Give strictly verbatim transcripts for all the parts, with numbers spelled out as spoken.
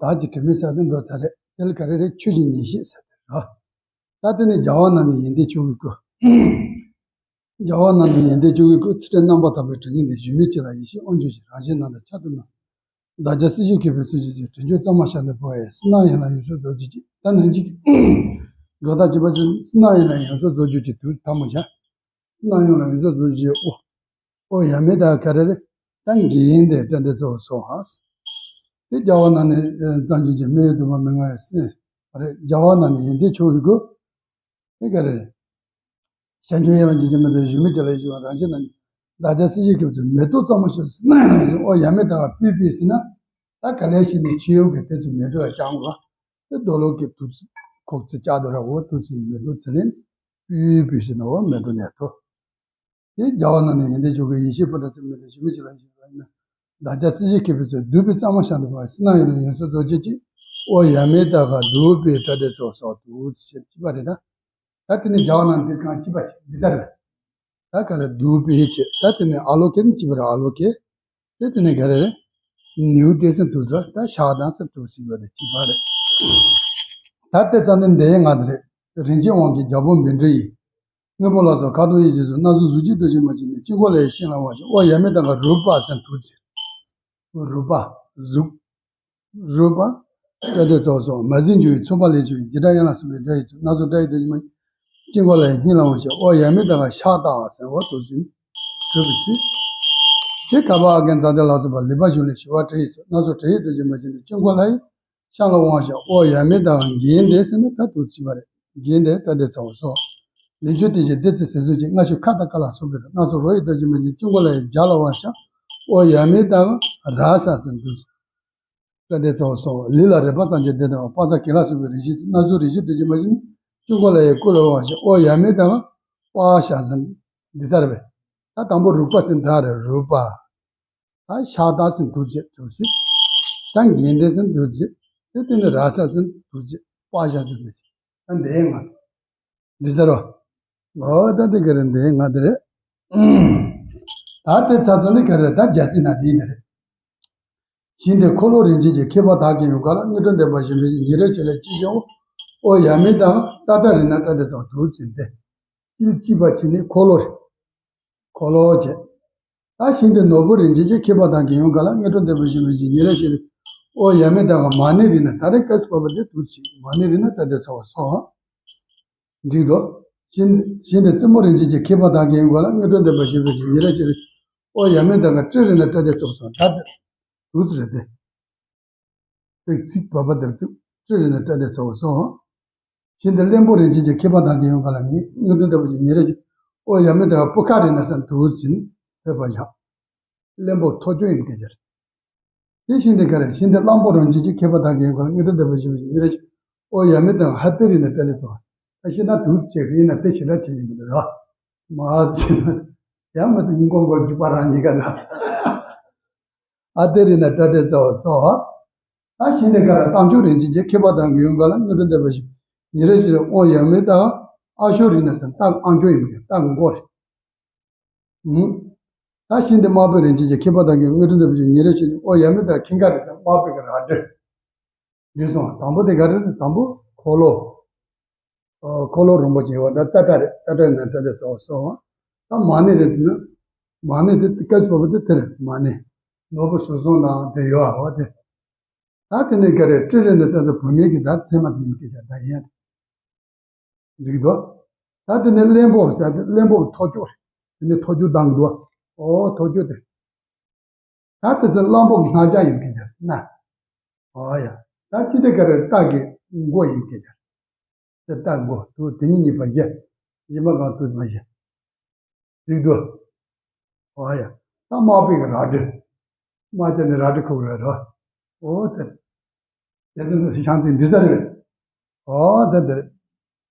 བར་གྱི་དྲི་མེད་ས་དེ་འགྲོ་ཚར་རེད། དེ་ལ་ག་རེ་རེད། ཆོས་ཀྱི་ངེས་ཤེས་ཟེར་དེ་རེད། ད་དེ་ནས་རྒྱལ་བ་རྣམས་ནི་ཡོན་ཏན་མཆོག་གི་སྐུ། རྒྱལ་བ་རྣམས་ནི་ཡོན་ཏན་མཆོག་གི་སྐུ། ཚུལ་ཁྲིམས་རྣམ་པར་དག་པའི་དྲི་ངད་ལྡན། གཞོམ་མེད་ཅིང་ལ་ཡིད་བཞིན་དབང་ཕྱུག་ཅིང་། རང་གཞན་རྣམས་དང་ཆ་མཐུན་མ། བདག་ཅག་སྲིད་ཞིའི་མཁས་པའི་སྲོལ་འབྱེད་ཅིང་། དྲིན་ཅན་གཙང་མ་ཤ་འདབ་བུ་ཡི། སུ་ན་ཡང་ན་ཡོངས་སུ་རྫོགས་བྱེད་ཅིང་། ད་ནང་གཅིག་གི་འགྲོ་སྟངས་གཅིག་པ་ཞིག་སུ་ན་ཡང་ན་ཡོངས་སུ་རྫོགས་བྱེད་ཅིང་དུ་ཐ་མ་བཞག་སུ་ན་ཡང་ན་ཡོངས་སུ་རྫོགས་བྱེད་ཅིང་། ཨོ། ཨོ་ཡ་མེད་དག་ག་རེ་རེད། ད་འགལ་ཡན་དེ་སྐྲ་འདེབས་ཚ་བོ་སོགས་ཨ། དེ་རྒྱལ་བ་རྣམས་ནི་གཙང་ཆུ་ཅན། སྨད་ཡུལ་དུ་མ་མི་མངའ་བའི་སྲིད་རེད། རྒྱལ་བ་རྣམས་ནི་ཡོན་ཏན་མཆོག་གི་སྐུ། དེ་ག་རེ་རེད། ཤ་འཁྱོག་གཡས་པ་འཇིགས་ཆེན་མི་ཚོགས། གཞོམ་མེད་ཅིང་ལ་ཡིད་བཞིན་དབང་། རང་གཞན་རྣམས། བདག་ཅག་སྲིད་ཞིའི་མཁས་པའི་སྲོལ། མེ་ཏོག་གཙང་མ་ཤ་སུ་ན་ཡང་ན་ཡོངས། ཨོ་ཡ་མེད་དག་ག་སྤུས་སྤུས་ཟེར་ན། ད་ག་ལེ་ཤི་ནི་ཆེ་ཡོ་གི་དེ་ཚོ་མེ་ཏོག་ཡ་ཅང་བ། དེ་རྡོ་ལོ་གི་དུག་ཚི་ཁོག་ཚི་ཅག་དོ་ར་འོ་དུག་ཚི་མེ་ཏོག་ཚི་ལེན། སྤུས་སྤུས་ཟེར་ན་འོ་མེ་ཏོག་ནས་ཐོ། དེ་རྒྱལ་བ་རྣམས་ནི་ཡོན་ཏན་མཆོག་གི། ཡེ་ཤེས་སྤུ་འདྲ་ཚིག་མེད་དེ། གཞོམ་མེད་ཅིང་ལ་ཡིད་བཞིན་དབང་ན། བདག་ཅག་སྲིད་ཞིའི་མཁས་པའི་སྲོལ། བསྡུས་པའི་གཙང་མ་ཤ་འདབ་བུ་ཡི། སུ་ན་ཡང་ན་ཡོངས་སུ་རྫོགས་བྱེད་ཅིང་། ཨོ་ཡ་མེད་དག་ག་བསྡུས་པའི་སྐྲ་འདེབས་ཚ་བོ་སོགས་དུག་ཚི་ཅེས་ཅི་པ་རེད་ད། ད་དེ་ནས་རྒྱལ་བ་རྣམས་འདི་གང་ཅི་པ་ཅི་འདི་ས་རེད། ད་ག་རེ་བསྡུས་པའི་ཅེས། ད་དེ་ནས་ཨ་ལོ་ཀེ་ནི་ཅི་པ་རེད། ཨ་ལོ་ཀེ། དེ་དེ་ནས་ག་རེ་རེད། ནེའུ་ཏེ་སན་དུ་ཚོ་ད་ཤག་དང་སི་གྲུབ་སྲིད་པ་དེ་ཅི་པ་རེད། ད་དེ་ཚ་ནི་འདི་ཡི་ང་དེ་རེད། རིན་ཆེན་དབང་གིས་རྒྱལ་པོ་བཻ་ཌཱུརྱ་ཡི། དངོས་པོ་ལ་སོགས་ཁ་དོག་དབྱེ་ཞིང་སོགས། སྣ་ཚོགས་གཟུགས་ཀྱི་སྟོབས་ཀྱིས་མ་ཕྱེ་ནས། དཀྱིལ་འཁོར་ལ་ཡང་ཤིང་ལ་དབང་ཞིང་། ཨོ་ཡ་མེད་དག་ག་རཱུ་པ་ཟེར་དུག་ཚི། རཱུ་པ། གཟུགས། རཱུ་པ། སྐྲ་འདེབས་ཚ་བོ་སོགས། མ་བཟད་འགྱུར་བའི་ཚོགས་པ་ལས་བྱུང་བའི། འཇིགས་སྐྲག་ཡན་ལག་སྲིད་པའི་དགྲ་ཡི་ཚོགས། སྣ་ཚོགས་སྐྲ་ཡི་སྟོབས་ཀྱིས་མ། དཀྱིལ་འཁོར་ལ་ཡང་སྙིང་ལ་དབང་ཞིང་། ཨོ་ཡ་མེད་དག་ག་ཤག་དག་ཟེར་བ་དུག་ཚི་གྲུབ་པའི་ཚིག་དེ་ག་པ་ཨ་ཀན་ཙ་དེ་ལ་སོགས་པ་ལུད་པ་གཞུང་ལས་ཞུ་བ་དྲི་ཡི་ཚོགས། སྣ་ཚོགས་དྲི་ཡི་སྟོབས་ཀྱིས་མ་ཕྱེ་ནས། དཀྱིལ་འཁོར་ལ་ཡང་ཤང་ལ་དབང་ཞིང་། ཨོ་ཡ་མེད་དག་ག་འགལ་ཡན་དེ་ཟེར་ན་ད་དུག་ཚི་པ་རེད། འགལ་ཡན་དེ་སྐྲ་འདེབས་ཚ་བོ་སོགས། ལེགས་བྱུང་སྟོབས་ཀྱིས་བདེ་ཚིག་ཟེར་གསུངས་ཀྱི། སྔ་ཕྱི་ཁ་དང་ཀ་ལ་སོགས་པའི་རོ། སྣ་ཚོགས་རོ་ཡི་སྟོབས་ཀྱིས་མ་ཕྱེ། དཀྱིལ་འཁོར་ལ་ཡང་རྒྱ་ལ་དབང་ཞིང་། ཨོ་ཡ་མེད་དག་ག་ར་ས་ཟེར་དུག་ཚི། སྐྲ་འདེབས་ཚ་བོ་སོགས། ལུས་ལ་རེག་པ་ཙམ་གྱིས་བདེ་དང་བ། པ་ས་གི་ལ་སོགས་པའི་རེག་བྱའི་ཚོགས། སྣ་ཚོགས་རེག་བྱའི་སྟོབས་ཀྱིས་མ་ཕྱེ་ནས། དཀྱིལ་འཁོར་ལ་ཡང་ཀུ་ལ་དབང་ཞིང་། ཨོ་ཡ་མེད་དག་ག་པ་ཤ་ཟེར་འདི་ས་རེད་པས། ད་དང་པོ་རཱུ་པ་ཟེར་ད་རེད། རཱུ་པ། ད་ཤག་དག་ཟེར་དུག་ཚི་གྲུབ་ཚི། ད་འགལ་ཡན་དེ་ཟེར་དུག་ཚི། དེ་དེ་ནས་ར་ས་ཟེར་དུག་ཚི། པ་ཤ་ཟེར་དུག་ཚི། ད་འདི་ཡི་ང་འདི་ཟེར་རོ། ཨོ་ད་དེ་ག་རེ་འདི་ཡི་ང་དེ་རེད། ད་དེ་ཚ་ཚ་ནི་ག་རེ། ད་རྒྱལ་སྲིད་ན་དེ་འདི་རེད། ཞིང་དེར་འཁོར་ལོ་རིན་ཆེན་གྱི། ཁྱད་པར་དག་གི་ཡུངས་ཀ་ལ། དངོས་གྲུབ་འདོད་པ་ཞིང་པའི་ཉིན་རེ་བཞིན་ལ་སྐྱེ་ཞིང་། ཨོ་ཡ་མེད་དག་ག་ཙ་སྐྲ་རིགས་ན་སྐྲ་འདེབས་ཚ་བོ་དུག་ཚི་འདི། དཀྱིལ་གཅིག་པ་ཅི་ནི་འཁོར་ལོ་རེད། འཁོར་ལོ་བྱས། ད་ཞིང་དེར་ནོར་བུ་རིན་ཆེན་གྱི། ཁྱད་པར་དག་གི་ཡུངས་ཀ་ལ། དངོས་གྲུབ་འདོད་པ་ཞིང་པའི་ཉིན་རེ་བཞིན། ཨོ་ཡ་མེད་དག་ག་མ་ཎི་རིགས་ན། ད་རེས་སྐབས་སུ་བབ་པ་དེ་དུག་ཚི། མ་ཎི་རིགས་ན་སྐྲ་འདེབས་ཚ་བོ་སོགས། འགྲིག་འདུག་ཞིང་ཞིང་དེར་རྩེ་མོ་རིན་ཆེན་གྱི། ཁྱད་པར་དག་གི་ཡུངས་ཀ་ལ། དངོས་གྲུབ་འདོད་པ་ཞིང་པའི་ཉིན་རེ་བཞིན། ཨོ་ཡ་མེད་དག་ག་སྤྲེའུ་རིགས་ན་སྐྲ་འདེབས་ཚ་བོ་སོགས། ད་དེ་དུག་ཚི་རེད་དེ། ཏེ་ཚིག་བབ་པ་དེར་ཚིག་སྤྲེའུ་རིགས་ན་སྐྲ་འདེབས་ཚ་བོ་སོགས། ཞིང་དེར་གླེན་པོ་རིན་ཆེན་གྱི། ཁྱད་པར་དག་གི་ཡུངས་ཀ་ལ། དངོས་གྲུབ་འདོད་པ་ཉིན་རེ་བཞིན། ཨོ་ཡ་མེད་དག་ག་སྤུ་ཁ་རིགས་ན་ཟེར་དུག་ཚི་ནི་ཕེབས་པ་བཞག་གླེན་པོ་ཐོར་ཅོག་ཡིན་སྐད་ཆ་རེད། དེ་ཞིང་དེ་ག་རེ། ཞིང་དེར་གླང་པོ་རིན་ཆེན་གྱི། ཁྱད་པར་དག་གི་ཡུངས་ཀ་ལ། དངོས་གྲུབ་འདོད་པ་ཞིང་པའི་ཉིན་རེ་བཞིན། ཨོ་ཡ་མེད་དག་ག་ཧ་ཏི་རིགས་ན་སྐྲ་འདེབས་ཚ་བོ། ད་ཤི་ན་དུག་ཚི་ཆེ་རིགས་ན་དེ་ཞེ་དྲག་ཆེ་ཞིང་མི་འདུག་ར། མ་ཚི་ན་ཡང་མ་ཚི་མགོ་མགོ་རྒྱུག་པ་རང་ཉིད་ག་ན། ཨ་ཏི་རིགས་ན་སྐྲ་འདེབས་ཚ་བོ་སོགས། ད་ཞིང་དེ་ག་རེ། རྟ་མཆོག་རིན་ཆེན་གྱི། ཁྱད་པར་དག་གི་ཡུངས་ཀ་ལ། དངོས་གྲུབ་འདོད་པ་ཞིང་ཉིན་རེ་བཞིན། ཨོ་ཡ་མེད་དག་ག་ཨ་ཤོ་རིགས་ན་ཟེར། རྟ་ཨ་མཆོག་ཡིན་པའི་རྟ་མགོ་རེད། ཨུ། ད་ཞིང་དེར་དམར་པོ་རིན་ཆེན་གྱི། ཁྱད་པར་དག་གི་དངོས་གྲུབ་འདོད་པ་ཞིང་ཉིན་རེ་བཞིན། ཨོ་ཡ་མེད་དག་ག་ཁིང་ག་རེད་ཟེར། དམར་པོའི་ག་རེ་རལ་གྲི། འདི་སོང་དང་པོ་དེ་ག་རེ་རེད། དང་པོ་འཁོར་ལོ། ཨོ་འཁོར་ལོ་རིན་པོ་ཆེ་བ་ད་ཙ་སྐྲ་རེད། ཙ་སྐྲ་ན་སྐྲ་འདེབས་ཚ་བོ་སོགས། ད་མ་ཎི་རེད་ཟེར་ན། མ་ཎི་དེ་སྐབས་སུ་བབ་པ་དེ་དེ་རེད། མ་ཎི། ནོར་བུ་གཟུགས་བཟང་དང་དེ་ཡོད་ཨ་བ་དེ། ད་དེ་ནས་ག་རེ། སྤྲེའུ་རིགས་ན་ཟེར་ཚ་བོ་བུད་མེད་ཀྱི་ད་མཚན་མ་དེ་ཡིན་སྐད་ཆ་ད་ཡིན། འགྲིག་འདུག་ད་དེ་ནས་གླེན་པོ་ཟེར་དེ་གླེན་པོ་ཐོར་ཅོག་རེད། དེ་ནས་ཐོར་ཅོག་ལྡང་འདུག་ཨོ་ཐོར་ཅོག་དེ། ད་དེ་ཚོ་གླང་པོ་སྔགས་རྒྱ་ཡིན་སྐད་ཆ་རེད་ན། ཨོ་ཡ། ད་ཅི་དེ་ག་རེ། རྟ་གི་མགོ་ཡིན་སྐད་ཆ་རེད། དེ་རྟ་མགོ་དུ་དེ་གཉིས་གཉིས་པ་བཞི། གཞན་པ་གང་དུ་མ་བཞི། འགྲིག་འདུག་ཨོ་ཡ། ད་དམར་པོའི་གི་རལ་གྲི། དམར་ཅན་ནི་རལ་གྲི་ཁུག་རེད་རོ། ཨོ་དེ། དེ་ཚོ་ནི་ཤང་ཚིག་འདི་ས་རེད། ཨོ་དེ་དེ་རེད།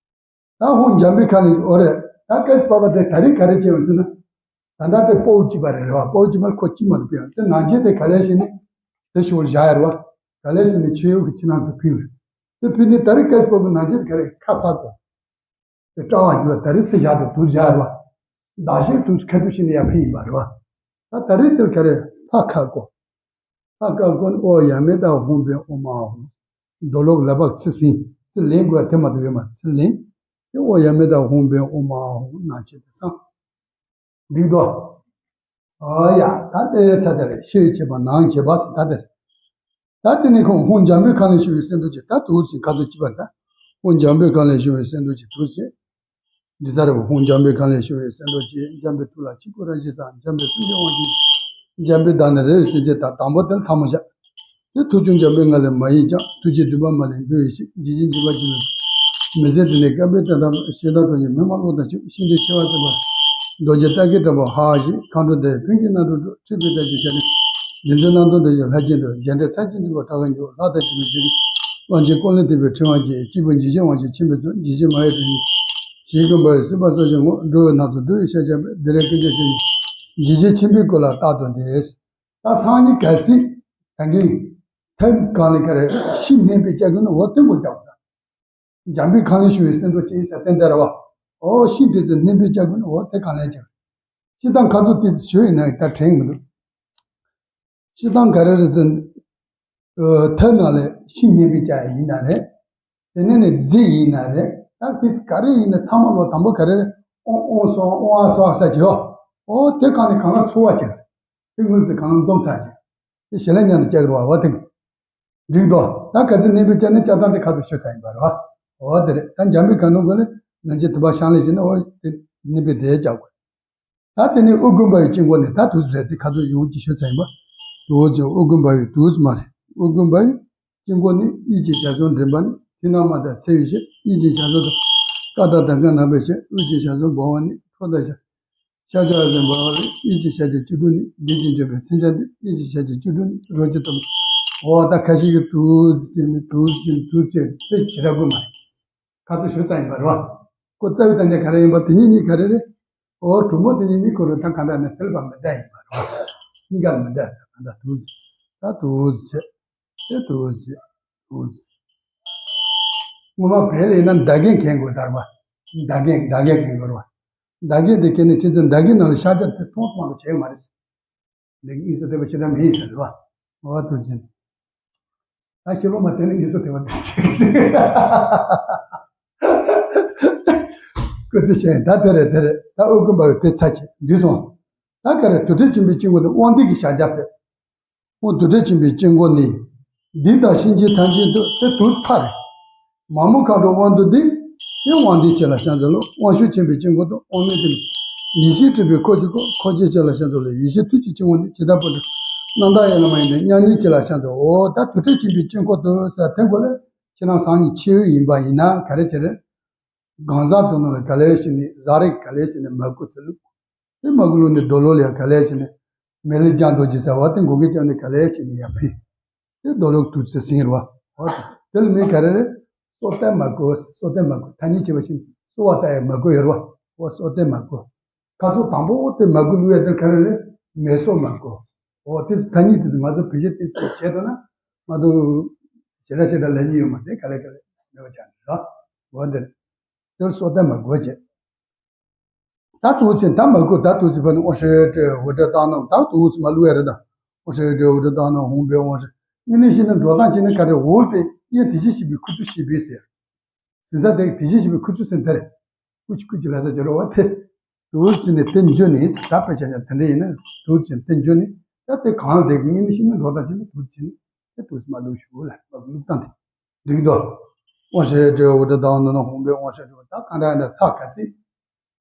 ད་ཧོ་འཇམ་པའི་ཁ་ནས་ཨོ་རེད། ད་སྐབས་སུ་བབ་པ་དེ་ད་རིང་ག་རེ་བྱས་ཡོང་ཟེར་ན། ད་ལྟ་དེ་པོ་གཅིག་པ་རེད་རོ། པོ་གཅིག་པར་ཁོ་གཅིག་མ་གཏོགས་ཕུད་ཡོང་། དེ་ནང་ཆེན་དེ་ག་ལེ་ཞིག་ནི་དེ་ཞོར་བཞག་ཡ་རོ། ག་ལེ་ཞིག་ནི་ཆོས་ཡོད་ཀྱི་ཕྱི་ནང་དུ་ཕུད་རེད། དེ་ཕུད་ནི་ད་རིང་སྐབས་སུ་བབ་པ་ནང་ཆེན་དེ་ག་རེ་ཁ་ཕར་གོ། དེ་སྐྲ་བ་རྒྱུ་བ་ད་རིང་ཚེ་བཞག་དུ་དུར་བཞག་རོ། ཟླ་ཤས་དུས་ཁ་ཐུག་ཕྱིན་ནས་ཡར་ཕུད་ཡིན་པ་རོ། ད་ད་རིང་དེ་ག་རེ་ཕར་ཁ་གོ། ད་སྐབས་ཀུན་ཨོ་ཡ་མེ་ད་ཧོང་པེ་ཨོ་མ་ཧོ། རྡོ་ལོག་ལ་བག་ཚི་སིང་ཚི་ལེན་དགོས་དེ་མ་གཏོགས་ཡོད་མ་ཚི་ལེན། དེ་ཨོ་ཡ་མེ་ད་ཧོང་པེ་ཨོ་མ་ཧོ་ན་ཆེ་དེ་སང་། འགྲིག་དོ། ཨ་ཡ། ད་དེ་ཚ་ཚ་རེད། ཤེས་བྱེད་པ་ནང་བྱེད་པ་ཟེར་ད་དེ་རེད། ད་དེ་ནས་ཁོང་ཧོང་འཇམ་པའི་ཁ་ལས་བྱུང་བའི་སེམས་རྡོ་རྗེ། ད་དུ་ཟིན་ཁ་ཚོ་གཅིག་པར་ད། ཧོང་འཇམ་པའི་ཁ་ལས་བྱུང་བའི་སེམས་རྡོ་རྗེ་དུ་ཟིན། འདི་ས་རེ་བ་ཧོང་འཇམ་པའི་ཁ་ལས་བྱུང་བའི་སེམས་རྡོ་རྗེ། འཇམ་པའི་ཐུགས་ལ་གཅིག་པུ་རང་བཞིན་སངས། འཇམ་པའི་སེམས་ཀྱི་དབང་ཕྱུག་འཇམ་པའི་བདག་ནི་རེ་ཟིན་བྱེད་ད་དང་པོ་དེ་ལ་ཐལ་མོ་བཞག་དེ་ཐུགས་ཀྱང་འཇམ་པའི་ངང་ལས་མ་ཡིན་ཀྱང་། ཐུགས་རྗེ་འདུན་པ་མ་ལས་འདུ་བའི་ཕྱིར། འཇིགས་བྱེད་འཇིགས་པ་ཇི་ལྟར་མི་བཟད། དེ་ནས་བསྐལ་པའི་དོན་དམ་ཞེ་སྡང་གྲོགས་ཉིད་མི་སྨྲ་བློ་དང་ཕྱུག་ཤིང་རྟའི་ཆེ་བ་ཟིན་པ། རྡོ་རྗེ་རྟ་སྐད་བསྒྲགས་པ་ཧ་ཧ་ཞེས། མཁའ་འགྲོ་དེ་ཕན་གྱི་རྣམ་རྟོག་སྒྲོག་འཁྲིག་པའི་རྟ་ཅན་ཤ་ནི་བདུད་འདུལ་རྣམ་རྟོག་འགྲོ་ཞིང་ལྷ་སྦྱིན་སྒྲོགས། རྒྱ་འདྲེ་ཚ་ཅན་འཇིགས་པ་ཁྲག་གི་མྱུ་གུ། ལྷ་དང་བཅས་པའི་རྒྱུད་སྡེ་དབང་ཆེན་ཀོ་ལི་ཐེག་པའི་ཕྲེང་བ་བཅས། སྐྱེས་བུ་འཇིགས་བྱེད་དབང་ཕྱུག་ཆེན་པོའི་ཚོགས། འཇིགས་བྱེད་མ་ཡི་དྲི་ཞིང་བཞིན་བསྐུམ་པ་ཡི། སྲིད་པ་སྲོག་ཆགས་ངོ་། འགྲོ་བའི་སྣ་ཚོགས་བསྡུ་བའི་ཤ་རྒྱགས་པའི། དེ་ལས་སྐད་ཅིག་ཤེས་ནས་འཇིགས་བྱེད་ཆེན་པོའི་སྐུ་ལ་རྟག་ཏུ་བཟླས། ད་སང་ཉིན་གལ་སྲིད་ད་གིན་ཐེམ་གང་ལས་ཀ་རེ་ཤི་གནས་པའི་ལྕགས་ཀྱུ་ནི་འོ་སྟོན་དགོས་ཀྱང་འཇམ་པའི་ཁ་ལས་བྱུང་བའི་སེམས་རྡོ་རྗེ་ཡིན་ཟེར་བསྟན་དེ་ར་བ། ཨོ་ཤི་དེ་ཚེ་གནས་པའི་ལྕགས་ཀྱུ་ནི་འོ་དེ་གང་ལས་ཀྱང་། སྤྱིར་བཏང་ཁ་ཚུགས་དེ་ཚོ་ཞོ་ཡིན་ན་ད་དྲན་མི་འདུག་སྤྱིར་བཏང་ག་རེ་རེད་ཟེར་ན། ཐབ་ནང་ལས་ཤིང་མཉེན་པའི་ལྕགས་ཡིན་ན་རེད། དེ་ནས་ནས་རྫས་ཡིན་ན་རེད། ད་དེ་ག་རེ་ཡིན་ན་ཚང་མ་ལོ་དང་པོ་ག་རེ་རེད། ཨོང་ཨོང་སོ་ཨོང་ཨ་སོ་ཨ་ས་ཀྱི་ཨོ། ཨོ་དེ་གང་ནས་གང་ལ་འཚོ་བ་བྱེད། དེ་དངུལ་ཚེ་གང་ལ་འཛོམས་ཚར་ཀྱི། དེ་ཞལ་ལས་ཉན་དུ་བཅག་རུ་བ་བ་དེ། འགྲིག་དོ། ད་ག་ཚོད་གནས་པའི་ལྕགས་ནི་ལྕགས་ཐང་དེ་ཁ་ཚུགས་ཤོད་ཚར་ཡིན་པ་རེད་བ། ཨོ་དེ་རེད། ད་འཇམ་པའི་ག་ནོ་གོ་ནི་ན་ཅི་དུ་བ་ཤང་ལས་བྱེད་ན་ཨོ་དེ་གནས་པའི་དེ་བཅག་དགོས། ད་དེ་ནས་དབུ་དགུ་འབར་བའི་དཀྱིལ་འཁོར་ནས་ད་དུས་རེད་དེ་ཁ་ཚུགས་ཡོངས་ཀྱི་ཤོད་ཚར་ཡིན་པ། དུ་བོ་ཅན་དབུ་དགུ་འབར་བའི་དུས་མ་རེད། དབུ་དགུ་འབར་བའི་དཀྱིལ་འཁོར་ནི་དབྱིག་གི་ཞལ་ཟུང་མགྲིན་པ་ནི་མཐིང་ནག་མ་དང་མཚེར་བའི་ཞལ། དབྱིག་གི་ཞལ་ཟུང་དང་ཀ་དག་དང་ཀ་ནག་པའི་ཞལ། དབུས་ཀྱི་ཞལ་ཟུང་འབར་བ་ནི་ཁྲོ་དང་ཞལ། ཤ་ཆ་ཟན་འབར་བ་ནི་དབྱིག་གི་ཞལ་གྱི་བཅུ་དྲུག་ནི་བདུད་ཀྱིས་འཇོམས་པའི་མཚོན་ཆ་སྟེ། དབྱིག་གི་ཞལ་གྱི་བཅུ་དྲུག་ནི་རོ་གཅིག་ཏུ། འོ་ད་ཁ་ཤས་ཀྱི་དུས་ཅན་དུས་ཅན་དུས་ཅན་དེ་ཇི་ལྟར་དགོས་མ་རེད། ཁ་ཚུགས་ཞུ་ཙམ་ཡིན་པ་རེད་བ། ཁོ་རྩ་བའི་བསྟན་བྱ་ག་རེ་ཡིན་པ་དེ་ཉིད་གཉིས་ག་རེ་རེད། ཨོ་གྲུ་མོ་དེ་ཉིད་གཉིས་ཁོ་རུ་ད་གང་འདྲ་ནས་ཐལ་བ་མི་འདའ་ཡིན་པ་རེད་བ། གཉིས་ཀ་མི་འདའ་ད་གང་འདྲ་དུ་ཟེར། ད་དུ་ཟེར། དེ་དུ་ཟེར། དུ་ཟེར། སྔོན་མ་བལ་ལ་ཡིན་ན་མདའ་རྒན་གན་དགོས་ས་རེད་བ། མདའ་རྒན་མདའ་རྒན་གན་དགོས་རེད་བ། མདའ་རྒན་དེ་གན་ནས་ཁྱེད་ཚོས་མདའ་རྒན་ནང་ལ་ཤ་ཆ་དེ་མཐོང་ཐོང་ལ་བྱས་མ་རེད། ལེགས་གཉིས་སུ་དེ་བ་ཤི་ར་མི་ཡིན་ས་རེད་བ། འོ་དུ་ཟེར། ད་ཤི་ལོ་མ་དེ་ནི་གཉིས་སུ་དེ་བ་དེ་ཆེ་གི་འདུག་ཀུ་ཚེ་ཤེས་ད་དེ་རེད་དེ་རེད། ད་ཨུ་ཀུན་པ་ཡོད་དེ་ཚ་ཆེ་འདི་སོང་། ད་ག་རེ་དུར་ཁྲོད་ཆེན་པོའི་དཀྱིལ་འཁོར་དུ་དབང་ལྡན་གྱི་ཕྱག་རྒྱ་ཟེར། ཁོང་དུར་ཁྲོད་ཆེན་པོའི་དཀྱིལ་འཁོར་ནི། བདུད་དང་གཤིན་རྗེའི་ཐམས་ཅད་འདུལ་དེ་དུར་ཐག་རེད། མ་མོ་མཁའ་འགྲོ་དབང་དུ་འདུས། དེ་དབང་ལྡན་ཆེ་ལ་ཕྱག་འཚལ་ལོ། དབང་ཕྱུག་ཆེན་པོའི་དཀྱིལ་འཁོར་དུ་དབང་མེད་དེ། ཡེ་ཤེས་སྤྲུལ་པའི་འཁོར་གྱིས་བསྐོར། འཁོར་ཆེན་ཆེ་ལ་ཕྱག་འཚལ་ལོ། ཡེ་ཤེས་ཐུགས་ཀྱི་དཀྱིལ་འཁོར་ནི། ཇི་ལྟར་སྤོ་བྲུ་རྣམ་དག་ཡན་ལ་མ་ཡིན་ཏེ། མཉམ་ཉིད་ཆེ་ལ་ཕྱག་འཚལ། འོ་ད་དུར་ཁྲོད་ཆེན་པོའི་དཀྱིལ་འཁོར་དུ་ཟེར་དེ་འགོ་ལས་ཁྱེད་རང་སང་ཉིན་ཕྱེ་ཡོད་ཡིན་པ་ཡིན་ན་ག་རེ་བྱེད་རེད། གང་ཟག་དུ་ནོར་ག་ལས་ཤི་ནི་ཟ་རེ་ག་ལས་ཤི་ནི་མ་ཀུ་ཚེ་ལུག་དེ་མ་ཀུ་ལུག་ནི་རྡོ་ལོ་ལ་ཡ་ག་ལས་ཤི་ནི་མེ་ལི་རྒྱང་རྡོ་རྗེ་ཟེར་བ་དེ་མགོ་གི་ཀྱང་ནི་ག་ལས་ཤི་ནི་ཡ་ཕི། དེ་རྡོ་ལོ་དུ་ཚེ་སིང་ར་བ། དེ་ལ་མི་ག་རེ་རེ། སོ་ཏེ་མ་ཀུ་སོ་ཏེ་མ་ཀུ་ཐ་སྙད་བྱས་པ་ཤི་ནི་སོ་བ་ཏ་ཡ་མ་ཀུ་ཡོད་ར་བ། འོ་སོ་ཏེ་མ་ཀུ། ཁ་ཚུགས་དང་པོ་དེ་མ་ཀུ་ལུག་ཡ་དེ་ག་རེ་རེ། མེ་སོ་མ་ཀུ། འོ་དེ་ཐ་སྙད་དེ་ང་ཚོ་བེད་སྤྱོད་དེ་བྱས་ཐུབ་ན་ང་ཚོ་ཞེ་དྲག་ཞེ་དྲག་ལེན་ཉེན་ཡོད་མ་རེད། ག་ལེ་ག་ལེ་མེད་པ་ཆགས་འགྲོ་ར། འོ་དེ་དེར་སོ་ཏེ་མ་ཀུ་བྱས། ད་དུ་ཚེ་ད་མ་ཀུ་ད་དུ་ཚེ་བ་ནི་ཨོ་ཧྲེ་ཏྲེ་འུ་ཏྲ་ཏང་ནོ་ད་དུ་ཚེ་མ་ལུ་ཡ་རེ་ད། ཨོ་ཧྲེ་ཏྲེ་འུ་ཏྲ་ཏང་ནོ་ཧོང་པེ་ཨོ་ཧྲེ། ངི་ནི་ཤི་ན་འགྲོ་སྟངས་ཅི་ན་ག་རེ་འུར་ཏེ་ཡ་དེ་ཤི་ཤི་བའི་ཁུ་ཚུ་ཤི་བའི་ཟེར། ཟིན་ས་དེ་དེ་ཤི་ཤི་བའི་ཁུ་ཚུ་སེམས་དེར། ཀུ་ཅི་ཀུ་ཅི་ལ་ས་ཅི་རོ་བ་དེ། དུ་ཚེ་ནི་དེ་འཇོ་ནི་ད་པེ་ཆ་ཉ་དེ་འདྲ་ཡིན་ན་དུ་ཚེ་དེ་འཇོ་ནི་ད་དེ་གང་ལ་དེ་ངི་ནི་ཤི་ན་འགྲོ་སྟངས་ཅི་ན་དུ་ཚེ་ནི་དེ་དུ་ཚེ་མ་ལུ་ཤི་བ་ལ་མ་ལུག་སྟངས་དེ། འགྲིག་དོ། ཨོ་ཧྲེ་ཏྲེ་འུ་ཏྲ་ཏང་ནོ་ཧོང་པེ་ཨོ་ཧྲེ་ཏྲེ་ད་གང་ད་ཡ་ན་ཚ་ག་ཚི།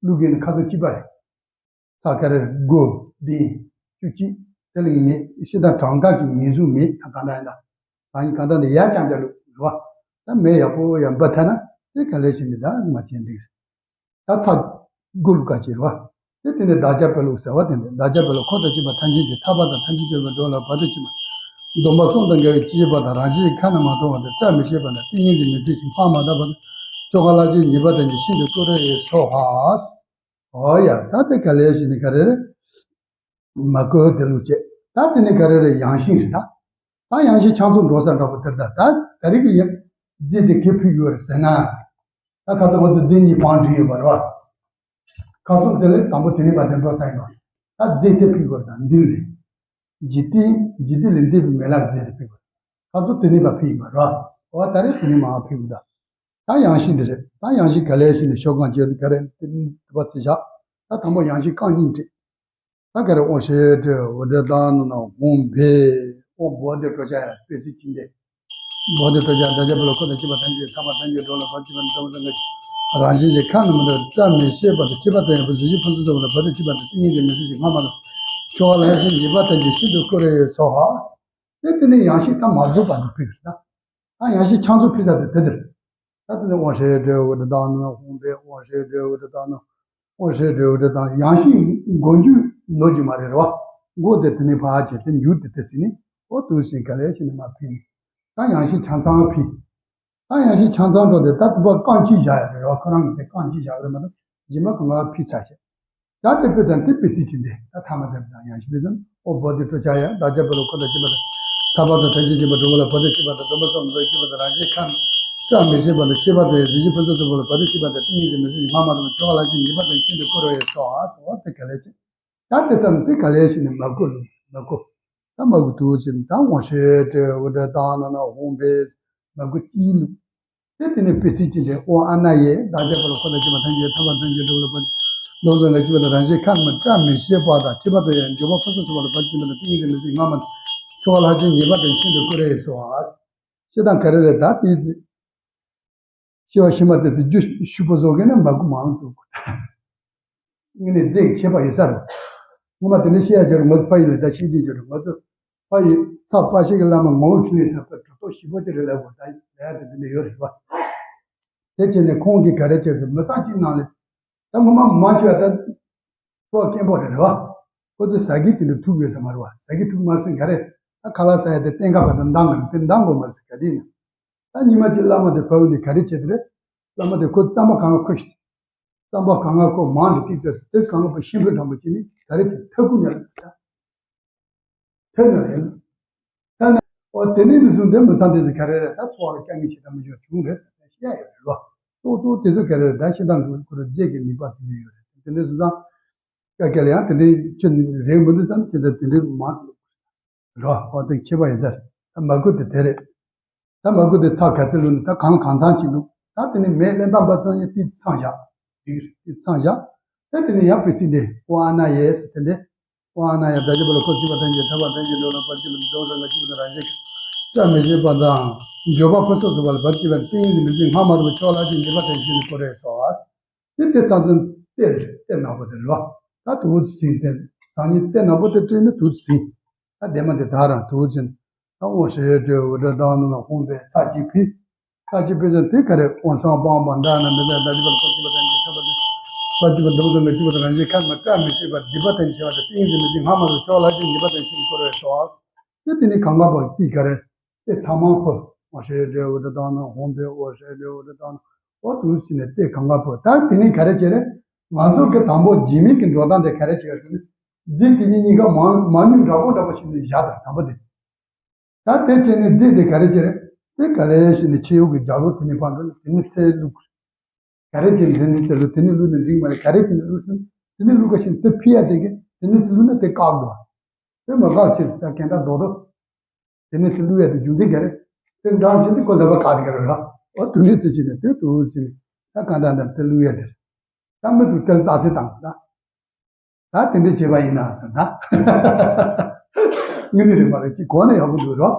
ཀླུ་རྒྱལ་ནི་ཁ་ཚུགས་གཅིག་པ་རེད། ཚ་ག་རེ་དགུ་བདུན་བཅུ་གཅིག་དེ་ལ་ངེས་ཤི་ད་གྲངས་ཀ་གི་ངེས་བཟུང་མེད་ད་གང་ད་ཡིན་ད། སང་ཉིན་གང་ད་ནི་ཡ་ཅང་ཅང་ལུག་རེད་བ། ད་མེ་ཡག་པོ་ཡང་འབབ་ཐལ་ན་དེ་ག་ལས་ཤི་ནི་ད་མ་བྱེད་འགྲིག་རེད། ད་ཚ་དགུ་ལུག་ག་ཅི་རེད་བ། དེ་དེ་ནི་བདག་ཅག་དཔལ་ལུགས་ཟེར་བ་དེ་འདི་བདག་ཅག་དཔལ་ལུགས་འཁོར་དང་བཅས་པ་ཐམས་ཅད་ཀྱི་ཐར་པ་དང་ཐམས་ཅད་འབྱོར་པའི་འགྲོ་ལ་བར་དུ་གཅིག་པ། སྡོམ་པ་གསུམ་དང་འགལ་བའི་སྤྱོད་པ་དང་རང་བཞིན་ཁ་ན་མ་ཐོ་བ་དང་བཀྲ་མི་ཤིས་པ་དང་ཏིང་ངེ་འཛིན་མི་བརྗེད་ཅིང་ཕར་མ་བཏབ་པ་དང་ཆོ་ག་ལྷ་ཆོས་ཉེས་པ་དང་ནི་ཤིན་ཏུ་བཀུར་རེ་ཆོག་ཧ། ཨོ་ཡ་ད་དེ་ག་ལས་ཤི་ནི་ག་རེ་རེད། མ་བཀོལ་དེ་ལུགས་བྱེད། ད་དེ་ནི་ག་རེ་རེད་ཡང་ཤིང་རེད་ད། ད་ཡང་ཤིང་ཆང་ཚོ་འགྲོ་ས་འདྲ་པོ་དེར་ད་ད་ད་རིག་གི་ཡ་རྫས་དེ་གེ་ཕུལ་ཡོད་རེད་ཟེར་ན། ད་ཁ་ཚ་ཁོ་ཚོ་རྫས་གཉིས་བང་བསྒྲིགས་ཡོད་པ་རེད་བ། ཁ་སོང་དེ་ལས་དང་པོ་དེ་ནི་མ་དེ་འགྲོ་ཚར་ཡིན་པ། ད་རྫས་དེ་ཕུལ་ཡོད་རེད་ད་འདི་ལས། འཇིག་རྟེན་འཇིག་རྟེན་ལས་འདས་པའི་མི་ལ་རྫས་དེ་ཕུལ་བ། ཁ་ཚོ་དེ་ནས་མ་ཕུལ་ཡིན་པ་རོ། འོ་ད་རེས་དེ་ནས་མ་ཕུལ་གི་ད། ད་ཡང་ཤིང་འདི་རེད། ད་ཡང་ཤིང་ག་ལེ་ཤིང་ནས་ཤོག་གང་བྱས་འདི་ག་རེ་དེ་ནས་དུ་བ་ཚིག་བཞག་ད་དང་པོ་ཡང་ཤིང་རྐང་གཉིས་བྲིས། ད་ག་རེ་དབང་ཞེས་སྤྲོས་འོ་འདྲ་དང་ནུ་ན་ཧོང་བེ། དབང་བོ་དེ་སྤྲོ་བྱ་ཡ་དཔེ་ཚིག་ཅིང་དེ། བོ་དེ་སྤྲོ་བྱ་བདག་ཅག་པོ་ལ་ཁོ་དང་སྐྱིད་པ་ཐམས་ཅད་ཐར་པ་ཐམས་ཅད་འགྲོ་ལ་བར་སྐྱིད་པ་འདོམ་དང་ངེས། རང་བཞིན་གྱི་ཁམས་ནི་མི་འདོར་བཀྲ་མི་ཤིས་པ་དང་ཁྱད་པར་དུ་ཡང་བུ་གཟི་བརྗིད་ཕུན་སུམ་ཚོགས་པ་ལ་བར་དུ་སྐྱིད་པ་དང་ཏིང་ངེ་འཛིན་མི་ཟད་ཅིང་སྔ་མ་དང་ཆོ་ག་ལྷ་ཆེན་ཉེས་པ་ཐམས་ཅད་ཤིན་ཏུ་བསྐོར་བའི་སོགས། དེ་དེ་ནས་ཡང་ཤིང་ད་མ་རྫོགས་པ་དུ་ཕུལ་གི་རེད་ད། ད་ཡང་ཤིང་ཆང་ཚོ་ཕུལ་ས་དེ་དེ་འདིར། ད་དེ་ནས་དབང་ཞེས་སྤྲོས་འོ་འདྲ་དང་ནུ་ན་ཧོང་བེ། དབང་ཞེས་སྤྲོས་འོ་འདྲ་དང་ནུ། དབང་ཞེས་སྤྲོས་འོ་འདྲ་དང་ཡང་ཤིང་མགོ་མཇུག་ནོར་རྒྱུ་མ་རེད་རོ། མགོ་དེ་དེ་ནས་ཕར་བྱས་ཏེ་མཇུག་དེ་དེ་ཟིན་ནས་འོ་དུ་ཟིན་ག་ལེ་ཤིང་ནས་མ་ཕུལ་ནས། ད་ཡང་ཤིང་ཆང་ཚང་ཕུལ། ད་ཡང་ཤིང་ཆང་ཚང་འགྲོ་དེ་ད་དུ་བ་རྐང་གཅིག་བཞག་ཡ་རེད་རོ། ཁོ་རང་གི་དེ་རྐང་གཅིག་བཞག་གི་རེད་མ་གཏོགས་རྗེས་མ་གང་ག་ཕུལ་ཚར་བྱས། ད་དེ་དཔེ་ཙམ་དེ་དཔེ་ཚིག་ཅིག་འདི་ད་ཐ་མ་དེ་དང་ཡང་ཞིག་དཔེ་ཙམ་ཨོ་བོ་དེ་སྤྲོ་བྱ་ཡ་བདག་ཅག་པོ་ལ་ཁོ་དང་སྐྱིད་པ་དང་ཐར་པ་དང་ཐམས་ཅད་མཁྱེན་པ་འགྲོ་བ་ལ་བར་དུ་སྐྱིད་པ་དང་སྡོམ་པ་སོགས་མཛད་སྐྱིད་པ་དང་རང་གཞན་ཁམས་བཀྲ་མི་ཤིས་པ་དང་ཁྱད་པར་དུ་ཡང་གཟི་བརྗིད་ཕུན་སུམ་ཚོགས་པ་ལ་བར་དུ་སྐྱིད་པ་དང་ཏིང་ངེ་འཛིན་མི་ཟད་ཅིང་སྔ་མ་དང་ཆོ་ག་ལྷ་ཆེན་ཉེས་པ་དང་ཤིན་ཏུ་བསྐོར་བའི་སོགས་ཨ་སོགས་དེ་ག་ལས་ཅི། ད་དེ་ཙམ་དེ་ག་ལས་ཤིག་ནས་མ་གོ་ལུགས་མ་གོ། ད་མ་གོ་དུ་ཅི་ད་དབང་ཞེས་སྤྲོས་འོ་འདྲ་དང་ནུ་ན་ཧོང་བེ་མ་གོ་ཅི་ལུགས། དེ་དེ་ནས་དཔེ་ཚིག་ཅིག་འདི་ཨོ་ཨ་ན་ཡེ་བདག་ཅག་པོ་ལ་ཁོ་དང་སྐྱིད་པ་ཐམས་ཅད་ཐར་པ་ཐམས་ཅད་འགྲོ་བ་ལ་ཕན་ལོག་ཙམ་ལ་སྐྱིད་པ་དང་རང་གཞན་ཁམས་བཀྲ་མི་ཤིས་པ་དང་ཁྱད་པར་དུ་ཡང་འགྱུར་བ་ཕུན་སུམ་ཚོགས་པ་ལ་བར་སྐྱིད་པ་དང་ཏིང་ངེ་འཛིན་མི་ཟད་སྔ་མ་ཆོ་ག་ལྷ་ཆེན་ཉེས་པ་དང་ཤིན་ཏུ་བསྐོར་བའི་སོགས། ཤེས་དང་ག་རེ་རེད་ད་དེ་ཚིག་ཤེས་པ་ཤེས་མ་དེ་ཚིག་རྒྱུ་ཤུ་པོ་བཟོ་མཁན་ནི་མ་གུ་མང་ཚོགས། ངས་ནི་རྫས་ཀྱི་ཁྱད་པར་ཡོད་ས་རེད། ངོ་མ་དེ་འདྲ་བཤད་ཡ་རྒྱུ་རེད། ང་ཚོ་ཕ་ཡུལ་ལ་ད་ཤེས་ཀྱི་རྒྱུ་རེད། ང་ཚོ་ཕ་ཡུལ་ཚ་པ་ཤེས་ཀྱི་བླ་མ་ངོ་བོ་འཕྲིན་ལས་ཟེར་བ་གྲུབ་ཐོབ་ཞིབ་པོ་ཅིག་རེད་ལབ་དགོས། ད་ལས་ཡ་དེ་འདི་འདྲ་ཡོད་རེད་བ། དེ་བྱས་ནས་ཁོང་གིས་ག་རེ་བྱས་ཟེར་མི་ཚང་གཅིག་ནང་ལས་ད་ངོ་མ་མ་བྱས་པ་ད་ཚོགས་སྐྱེན་པོ་རེད་རེད་བ། ཁོ་ཚོས་ཟ་གི་དེ་འདྲ་ཐུག་ཡོད་ས་མ་རེད་བ། ཟ་གི་ཐུག་མ་ཟིན་ག་རེ་ད་ཁ་ལག་ཟ་ཡ་དེ་གཏན་ཁ་བ་དང་འདང་གི་དེ་འདང་དགོས་མ་ཟིན་ག་དེ་ཡིན་ན། ད་ཉི་མ་གཅིག་བླ་མ་དེ་ཕ་བུ་ནས་ག་རེ་བྱེད་དེ་རེད། བླ་མ་དེ་ཁོ་རྩམ་པ་གང་ག་ཁོ་ཤི། རྩམ་པ་གང་ག་ཁོ་མང་དུ་ཏིག་ཙེ་དེ་གང་ག་པ་ཤིང་ཕུད་འགྲམ་པ་ཅི་ནི་ག་རེ་བྱེད་ཐ་གུ་ཉལ་ད། ཐ་ན་རེད། ད་ནི་ཨོ་དེ་ནི་མི་སུང་དེ་མི་ཚང་དེ་ཚོ་ག་རེ་རེད། ད་འཚོ་བ་ལ་དཀའ་ངལ་ཞེ་དྲག་མི་འབྱུང་བྱུང་རེད་ཟེར་ཏེ་བཤད་ཡོད་རེད་ལོ། གཙོ་གཙོ་དེ་ཚོ་ག་རེ་རེད། ད་ཤི་དང་གུ་རུ་རྫས་ཀྱི་ནུས་པ་དེ་འདྲ་ཡོད་རེད། དེ་འདྲ་སུ་ཚང་ཀ་ཀ་ལ་ཡང་དེ་འདྲའི་ཁྱོད་རེད་མི་འདུག་བསམ་དེ་ཚོ་དེ་འདྲའི་མང་ཚོགས། རོ། འོ་དེ་ཁྱད་པར་ཡོད་ཟེར། ད་མ་གུ་དེ་དེ་རེད། ད་མ་གུ་དེ་ཚག་ག་ཚོད་བླུགས་ནས་ད་གང་གང་ཚང་ཅིག་བླུགས། ད་དེ་ནས་མེ་ལེན་སྟངས་པ་ཚང་ཡ་ཏིག་ཙམ་བཞག་ཏིག་ཙམ་བཞག་ད་དེ་ནས་ཡར་དཔེ་ཚིག་འདི་ཨོ་ཨ་ན་ཡེ་ཟེར་དེ་འདི། ཨོ་ཨ་ན་ཡེ་བདག་ཅག་པོ་ལ་ཁོ་སྐྱིད་པ་ཐམས་ཅད་ཐར་པ་ཐམས་ཅད་འགྲོ་ལ་བར་སྐྱིད་པ་འདོམ་དང་ལ་སྐྱིད་པ་དང་རང་གཞན་བཀྲ་མི་ཤིས་པ་དང་འགྱུར་བ་ཕུན་སུམ་ཚོགས་པ་ལ་བར་སྐྱིད་པ་ཏིང་ངེ་འཛིན་མི་ཟད་སྔ་མ་དང་ཆོག་ལ་ཅིག་ཉེས་པ་དང་ཤིན་ཏུ་བསྐོར་བའི་སོགས། དེ་དེ་ཚང་ཚང་གཏེར་གཏེར་ནག་པོ་དེ་རེད་བ། ད་དུ་ཟིན་ཏེ་སང་ཉིན་གཏེར་ནག་པོ་དེ་སྤྲད་ནས་དུ་ཟིན། ད་ལྡན་མ་དེ་ད་རང་དུ་ཟིན། ད་དབང་ཞེས་སྤྲོས་འོ་འདྲ་དང་ནུ་ན་ཧོང་བེ་ཚག་གཅིག་ཕུལ། ཚག་གཅིག་ཕུལ་ཙང་དེ་ག་རེ་དབང་སང་སྤང་པ་འདྲ་ན་མི་འདྲ་ད་ཅི་བར་ཁོ་ཅི་བ་དང་ཅི་ཐོབ་པ་དང་ད་ཅི་བ་འདུག་དང་ཅི་བ་དང་རང་བཞིན་ཁམས་མ་བཀྲ་མི་ཤིས་པ་སྡིག་པ་དང་བྱེ་བ་དང་ཏིང་ངེ་འཛིན་མི་ཟད་སྔ་མ་དང་ཆོག་ལ་ཅིག་ཉེས་པ་དང་ཤིན་ཏུ་བསྐོར་བའི་སོགས། དེ་དེ་ནི་གང་ག་པོ་ཏི་ག་རེ། དེ་ཚང་མ་ཁོ། མ་ཤེས་འདྲེ་འུ་འདྲ་བཏང་ན་འོང་པས། འོ་ཤེས་འདྲེ་འུ་འདྲ་བཏང་ན་འོ་དུ་ཟེར་ནས་དེ་གང་ག་པོ། ད་དེ་ནི་ག་རེ་བྱེད་རེད། ང་ཚོ་གི་དང་པོ་རྗེས་མའི་གི་འགྲོ་སྟངས་དེ་ག་རེ་བྱེད་ཟེར་ན། རྫས་དེ་གཉིས་གཉིས་ཀ་མ་མ་ནུས་འདྲ་པོ་འདྲ་པོ་བྱས་ནས་བཞག་ད་དང་པོ་དེ། ད་དེ་བྱས་ནས་རྫས་དེ་ག་རེ་བྱེད་རེད། དེ་ག་ལེ་ཞིག་ནས་ཕྱི་ཡུལ་གི་རྒྱབ་ལོགས་དེ་ནས་ཕར་འགྲོ་ནས་དེ་ནས་ཚེ་བླུག་ག་རེ་བྱས་ནས་དེ་ནས་ཚེ་བླུག་དེ་ནས་བླུག་ནས་འགྲིག་མ་རེད། ག་རེ་བྱས་ནས་བླུག་ཟེར་ན། དེ་ནས་བླུག་ག་ཞིག་དེ་ཕི་ཡ་དེ་གི་དེ་ནས་ཚེ་བླུག་ན་དེ་བཀག་དགོས། དེ་མ་བཀག་ཕྱིར་ད་གན་ད་རྡོག་རྡོག་དེ་ནས་ཚེ་བླུག་ཡ་དེ་རྒྱུ་མཚན་ག་རེ། དེ་འགྲངས་ཕྱིན་དུས་ཁོ་ལབ་པ་བཀག་དེ་ག་རེ་ར། འོ་དེ་ནས་ཚེ་ཕྱིན་ནས་དེ་དུ་ཕྱིན་ནས་ད་ག་ད་ད་དེ་བླུག་ཡ་དེ་རེད། ད་མི་ཚོས་དེ་ལ་རྟགས་གསལ་བཏང་ད། ད་དེ་འདྲ་བྱས་པ་ཡིན་ན་ཟེར་ད། དངོས་གནས་རེད་མ་རེད་ཀྱི་གོ་ན་ཡག་པོ་འདུག་རོ།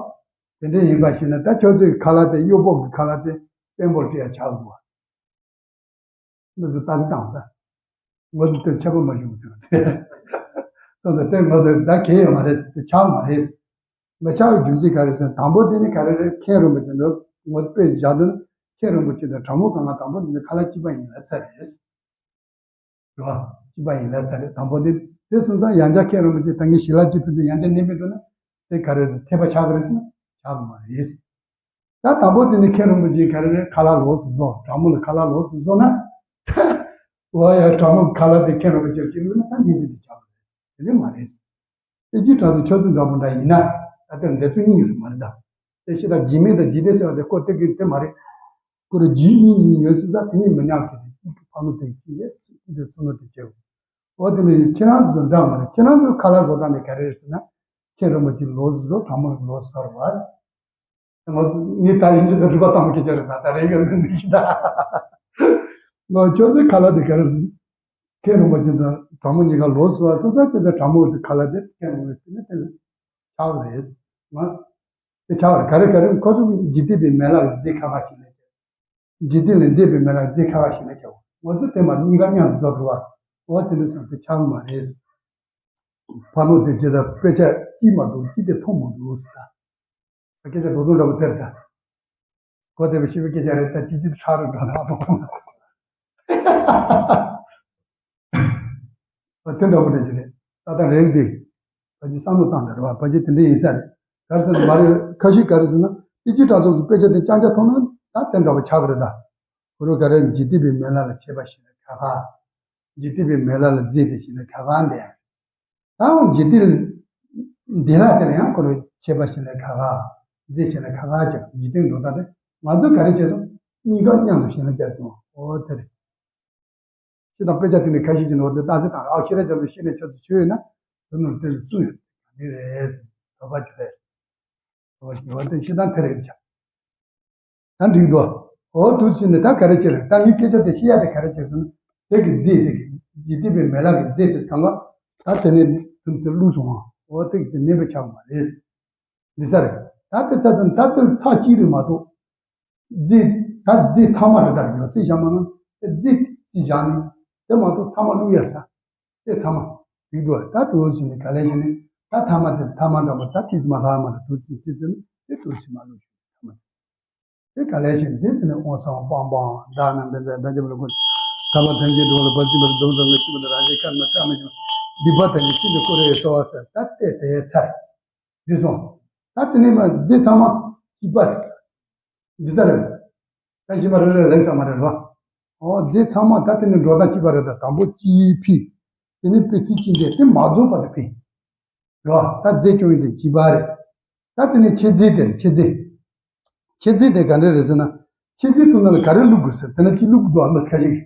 དེ་འདྲ་ཡིན་པ་ཞིག་ན་ད་ཁྱོད་ཚོའི་ཁ་ལག་དེ་གཡོག་པོ་གི་ཁ་ལག་དེ་དཔོན་པོར་སྤྲད་ཡ་ཆགས་འདུག་བ། མི་ཚོས་ལྟ་ཚུལ་བཏང་ད། ང་ཚོ་དེར་ཆད་པ་མ་བྱུང་ཟེར་བ་དེ། སོང་ཙང་དེ་ང་ཚོས་ད་གལ་ཡོད་མ་རེད་ཟེར་དེ་ཆགས་མ་རེད། མི་ཆགས་པའི་རྒྱུ་མཚན་ག་རེ་ཟེར་ན་དང་པོ་དེ་ནི་ག་རེ་རེད། མཁན་རིན་པོ་ཆེ་འདུག་ངོ་དཔེ་བཞག་དུས་ན་མཁན་རིན་པོ་ཆེ་དང་དྲང་མོ་གང་ག་དང་པོ་དེ་ནི་ཁ་ལག་གཅིག་པ་ཡིན་ལ་ཚར་རེད། རེད་བ། གཅིག་པ་ཡིན་ལ་ཚར་རེད། དང་པོ་དེ་དེ་སོང་ཙང་ཡང་བསྐྱར་མཁན་རིན་པོ་ཆེ་ད་ངས་ཞི་ལ་གཅིག་ཕུལ་དུས་ཡང་བསྐྱར་གནས་པའི་འགྲོ་ན་དེ་ག་རེ་རེད། འཐད་པ་ཆགས་ཀྱི་རེད་ཟེར་ན་ཆགས་ཀྱི་མ་རེད། ད་དང་པོ་དེ་ནི་མཁན་རིན་པོ་ཆེ་ག་རེ་རེད། ཁ་ལག་ལོགས་སུ་བཟོ། དྲང་མོ་ལ་ཁ་ལག་ལོགས་སུ་བཟོ་ན། འོ་ཡ་དྲང་མོ་ཁ་ལག་དེ་མཁན་རིན་པོ་ཆེར་བྱིན་ལུགས་ན་ད་འཐད་པའི་དེ་ཆགས་ཀྱི་རེད། དེ་ནི་མ་རེད། དེ་ཅི་དྲག་ཚོ་ཆོས་ཚོ་འདྲ་པོ་འདྲ་ཡིན་ན་ད་ལྟར་འདི་ཚོ་གཉིས་ཡོད་རེད་མ་རེད་ད། དེ་ཤི་ད་རྗེས་མེད་དང་རྗེས་འདེད་ཟེར་བ་དེ་ཁོ་དེ་གི་དེ་མ་རེད། ཁོ་རང་རྗེས་གཉིས་གཉིས་ཡོད་སུ་ས་དེ་གཉིས་མི་མཉམ་ཞིག་དེ་གཅིག་གི་ཕ་མ་དེ་གཅིག་ཡོད་གཅིག་དེ་ཚོ་ནོ་དེ་བྱེད། འོ་དེ་ནི་ཁྱེད་རང་ཚོ་འདྲ་མ་རེད། ཁྱེད་རང་ཚོ་ཁ་ལག་བཟོ་སྟངས་དེ་ག་རེ་རེད་ཟེར་ན། མཁན་རིན་པོ་ཆེ་ལོ་གསུམ་བཟོ། དྲག་མོ་ལོ་གསུམ་བཟོ་རེད་བ། ངས་ད་ཡིན་གྱི་ད་རིག་པ་དང་པོ་སྐད་ཆ་རེད། ད་ད་རེས་ཀྱི་འདི་ཞིག་ད། ལོ་ཁྱོད་ཚོའི་ཁ་ལག་དེ་ག་རེ་ཟེར། མཁན་རིན་པོ་ཆེ་དང་དྲག་མོ་གཉིས་ཀ་ལོ་གསུམ་བཟོ་ས། ཁྱེད་ཚོའི་དྲག་མོ་དེ་ཁ་ལག་དེ་མཁན་རིན་པོ་ཆེ་ནི་དེ་ལ་ཆགས་རེད། ང་དེ་ཆགས་རེད། ག་རེ་ག་རེ། ཁོ་ཚོ་འཇིག་རྟེན་པའི་མེ་ལག་རྫས་ཁ་ཁ་ཞིག་ལས། འཇིག་རྟེན་ལས་འདས་པའི་མེ་ལག་རྫས་ཁ་ཁ་ཞིག་ལས་ཀྱང་ང་ཚོ་དེ་མ་གཉིས་ཀ་མཉམ་དུ་བཟོ་ཐུབ་པ། འོ་དེ་འདྲ་སོང་དེ་ཆགས་མ་རེད། ཕ་ནོ་དེ་ཇི་ལྟར་དཔེ་ཆ་གཅིག་མ་གཏོགས་གཅིག་དེ་མཐོང་མ་འདུག་ཟེར། ད་སྐད་ཆ་རྡོག་རྡོག་འདྲ་པོ་དེ་རེད་ད། གོ་བདེ་བའི་ཞིབ་པའི་སྐད་ཆ་རེད། ད་ཅི་ཅི་ཁྲ་རུ་འགྲོ་ན་མཐོང་། དེ་འདྲ་པོ་འདྲ་ཅི་རེད། ད་ལྟ་རེད་དེ། ཕལ་ཆེར་བསམ་བློ་བཏང་དང་རེད་བ། ཕལ་ཆེར་དེ་འདྲ་ཡིན་ས་རེད། ག་རེ་ཟེར་ན་མ་རེད། ཁ་ཤས་ག་རེ་ཟེར་ན་ཏི་ཅི་གྲྭ་ཚང་གི་དཔེ་ཆ་དེ་རྐྱང་རྐྱང་མཐོང་ན་ད་དེ་འདྲ་པོ་ཆགས་ཀྱི་རེད་ད། ཁོ་རང་ག་རེ་འཇིག་རྟེན་པའི་མེ་ལག་ལ་མཆོད་པ་ཞིག་ལ་ཁ་ཁ། འཇིག་རྟེན་པའི་མེ་ལག་ལ་རྫས་དེ་ཞིག་ལ་ཁ་ཁ་འདས། ད་འོ་འཇིག་རྟེན་འདི་ལ་དེ་ལ་ཡང་ཁོ་རང་མཆོད་པ་ཞིག་ལ་ཁ་ཁ། རྫས་ཞིག་ལ་ཁ་ཁ་ཀྱང་འཇིག་རྟེན་འགྲོ་སྟངས་དེ་ང་ཚོས་ག་རེ་བྱས་སོང་། གཉིས་ཀ་མཉམ་དུ་ཞིག་ལ་བྱས་སོང་། འོ་དེ་རེད། ཤེས་དང་དཔེ་ཆ་དེ་ནས་ཁ་ཤས་ཀྱི་ནོར་དེ་བཏང་ཟེར་དང་། ཨའོ་ཤེས་རབ་རྒྱ་མཚོ་ཤེས་ནས་ཆོས་ཚོ་ཆོས་ཡོད་ན་དོ་ནོར་དེ་ཚོ་སུ་ཡོད་དེ་རེད་ཟེར། དོགས་པ་ཅི་རེད། དོགས་པ་ཅི་བ་དེ་ཤེས་དང་དེ་རེད་ཆ། ད་འགྲིག་འདུག་འོ་དུ་ཕྱིན་ནས་ད་ག་རེ་བྱེད་རེད། ད་ངའི་སྐད་ཆ་དེ་ཤེས་ཡ་དེ་ག་རེ་བྱེད་ཟེར་ན། དེ་གི་རྫས་དེ་གི་འཇིག་རྟེན་པའི་མེ་ལག་གི་རྫས་དེ་གང་ག་ད་དེ་ནས་དུམ་ཚོད་བླུགས་སོང་ཨ། འོ་དེ་གི་དེ་གནས་པའི་ཆགས་མ་རེད། འདི་ས་རེད། ད་དེ་ཚ་ཚ་ད་དེ་ཚ་གཅིག་རེད་མ་གཏོགས། རྫས་ད་རྫས་ཚང་མ་རེད། ད་ཡོད་ཚད་བཞག་མ་ན་དེ་རྫས་གཅིག་བཞག་ནས་དེ་མ་གཏོགས་ཚང་མ་བླུགས་ཡ་རེད་ད། དེ་ཚང་མ་རིག་འདུག་ད་དུ་བྱས་ནས་ག་ལེ་བྱས་ནས་ད་ཐ་མ་དེ་ཐ་མ་འདྲ་པོ་ད་ཏིས་མ་ལྷག་མ་རེད། དུ་ཅི་ཅི་ཙི་ནི་དེ་དུ་ཕྱི་མ་བླུགས་ཤིག་ཐ་མ་དེ་ག་ལེ་བྱས་ནས་དེ་དེ་ནས་འོང་སང་པང་པང་བདག་རྣམས་པའི་མཛད་ཟླ་རྒྱབ་ལ་ཀུན། ཐ་མ་ཐམས་ཅད་འགྲོ་ལ་བབ་ཅིང་བར་སྡུག་དང་ངལ་ཅི་མ་དང་རང་བཞིན་ཁར་མ་བཀྲ་མ་ཞིག་སྡིག་པ་དང་ནི་ཤིན་ཏུ་བསྐོར་བའི་སོ་བ་ཟེར། ད་དེ་དེ་ཚར། འདི་སོང་། ད་དེ་ནས་མ་རྫས་ཚང་མ་གཅིག་པ་རེད། འདི་ས་རེད། ད་ཞིམ་པ་རེ་རེ་ལེགས་ས་མ་རེད་རོ། ཨོ་རྫས་ཚང་མ་ད་དེ་ནས་འགྲོ་སྟངས་གཅིག་པ་རེད། ད་དང་པོ་གཅིག་ཕི། དེ་ནས་དཔེ་ཚིག་གཅིག་འདས་དེ་མ་རྫོགས་པ་དེ་ཕི། རོ། ད་རྫས་སྐྱོན་ཡིན་དེ་གཅིག་པ་རེད། ད་དེ་ནས་མཆོད་རྫས་དེ་རེད། མཆོད་རྫས། མཆོད་རྫས་དེ་ག་འདྲ་རེད་ཟེར་ན། མཆོད་རྫས་དུ་ནང་ལ་ག་རེ་བླུགས་དགོས་ཟེར། དེ་ན་གཅིག་བླུགས་དགོས་ཨ་མ་ཁ་ཤས་ཀྱིས།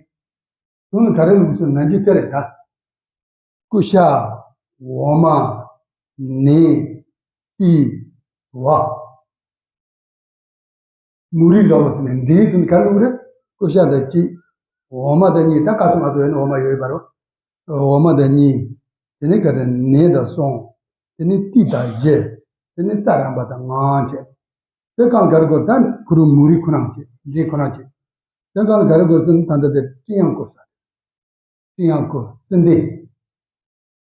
དུ་ནང་ག་རེ་བླུགས་ཟེར་ན་གཅིག་དེ་རེད་ད། ཀུ་ཤ། འོ་མ། ནས། ཏི། བ། མུ་རི་འདྲ་བོ་དེ་ནས་འདིའི་དུ་ནས་ག་རེ་བླུགས་རེད། ཀུ་ཤ་དང་གཅིག་འོ་མ་དང་གཉིས། ད་ཀ་ཚ་མ་ཚ་ཡོད་ན་འོ་མ་ཡོད་པ་རོ། འོ་མ་དང་གཉིས། དེ་ནས་ག་རེ་ནས་དང་གསུམ། དེ་ནས་ཏི་དང་བཞི། དེ་ནས་རྩ་རམ་པ་དང་ལྔ་བྱས། དེ་གང་ག་རེ་དགོས། ད་ཁུ་རུ་མུ་རི་ཁོ་རང་བྱས། འདི་ཁོ་རང་བྱས། དེ་གང་ག་རེ་དགོས་ཟེར་ན་ད་ལྟ་དེ་སྤྲི་ཡང་བསྐོལ་ས། སྤྲི་ཡང་བསྐོལ། སྲིན་དེ།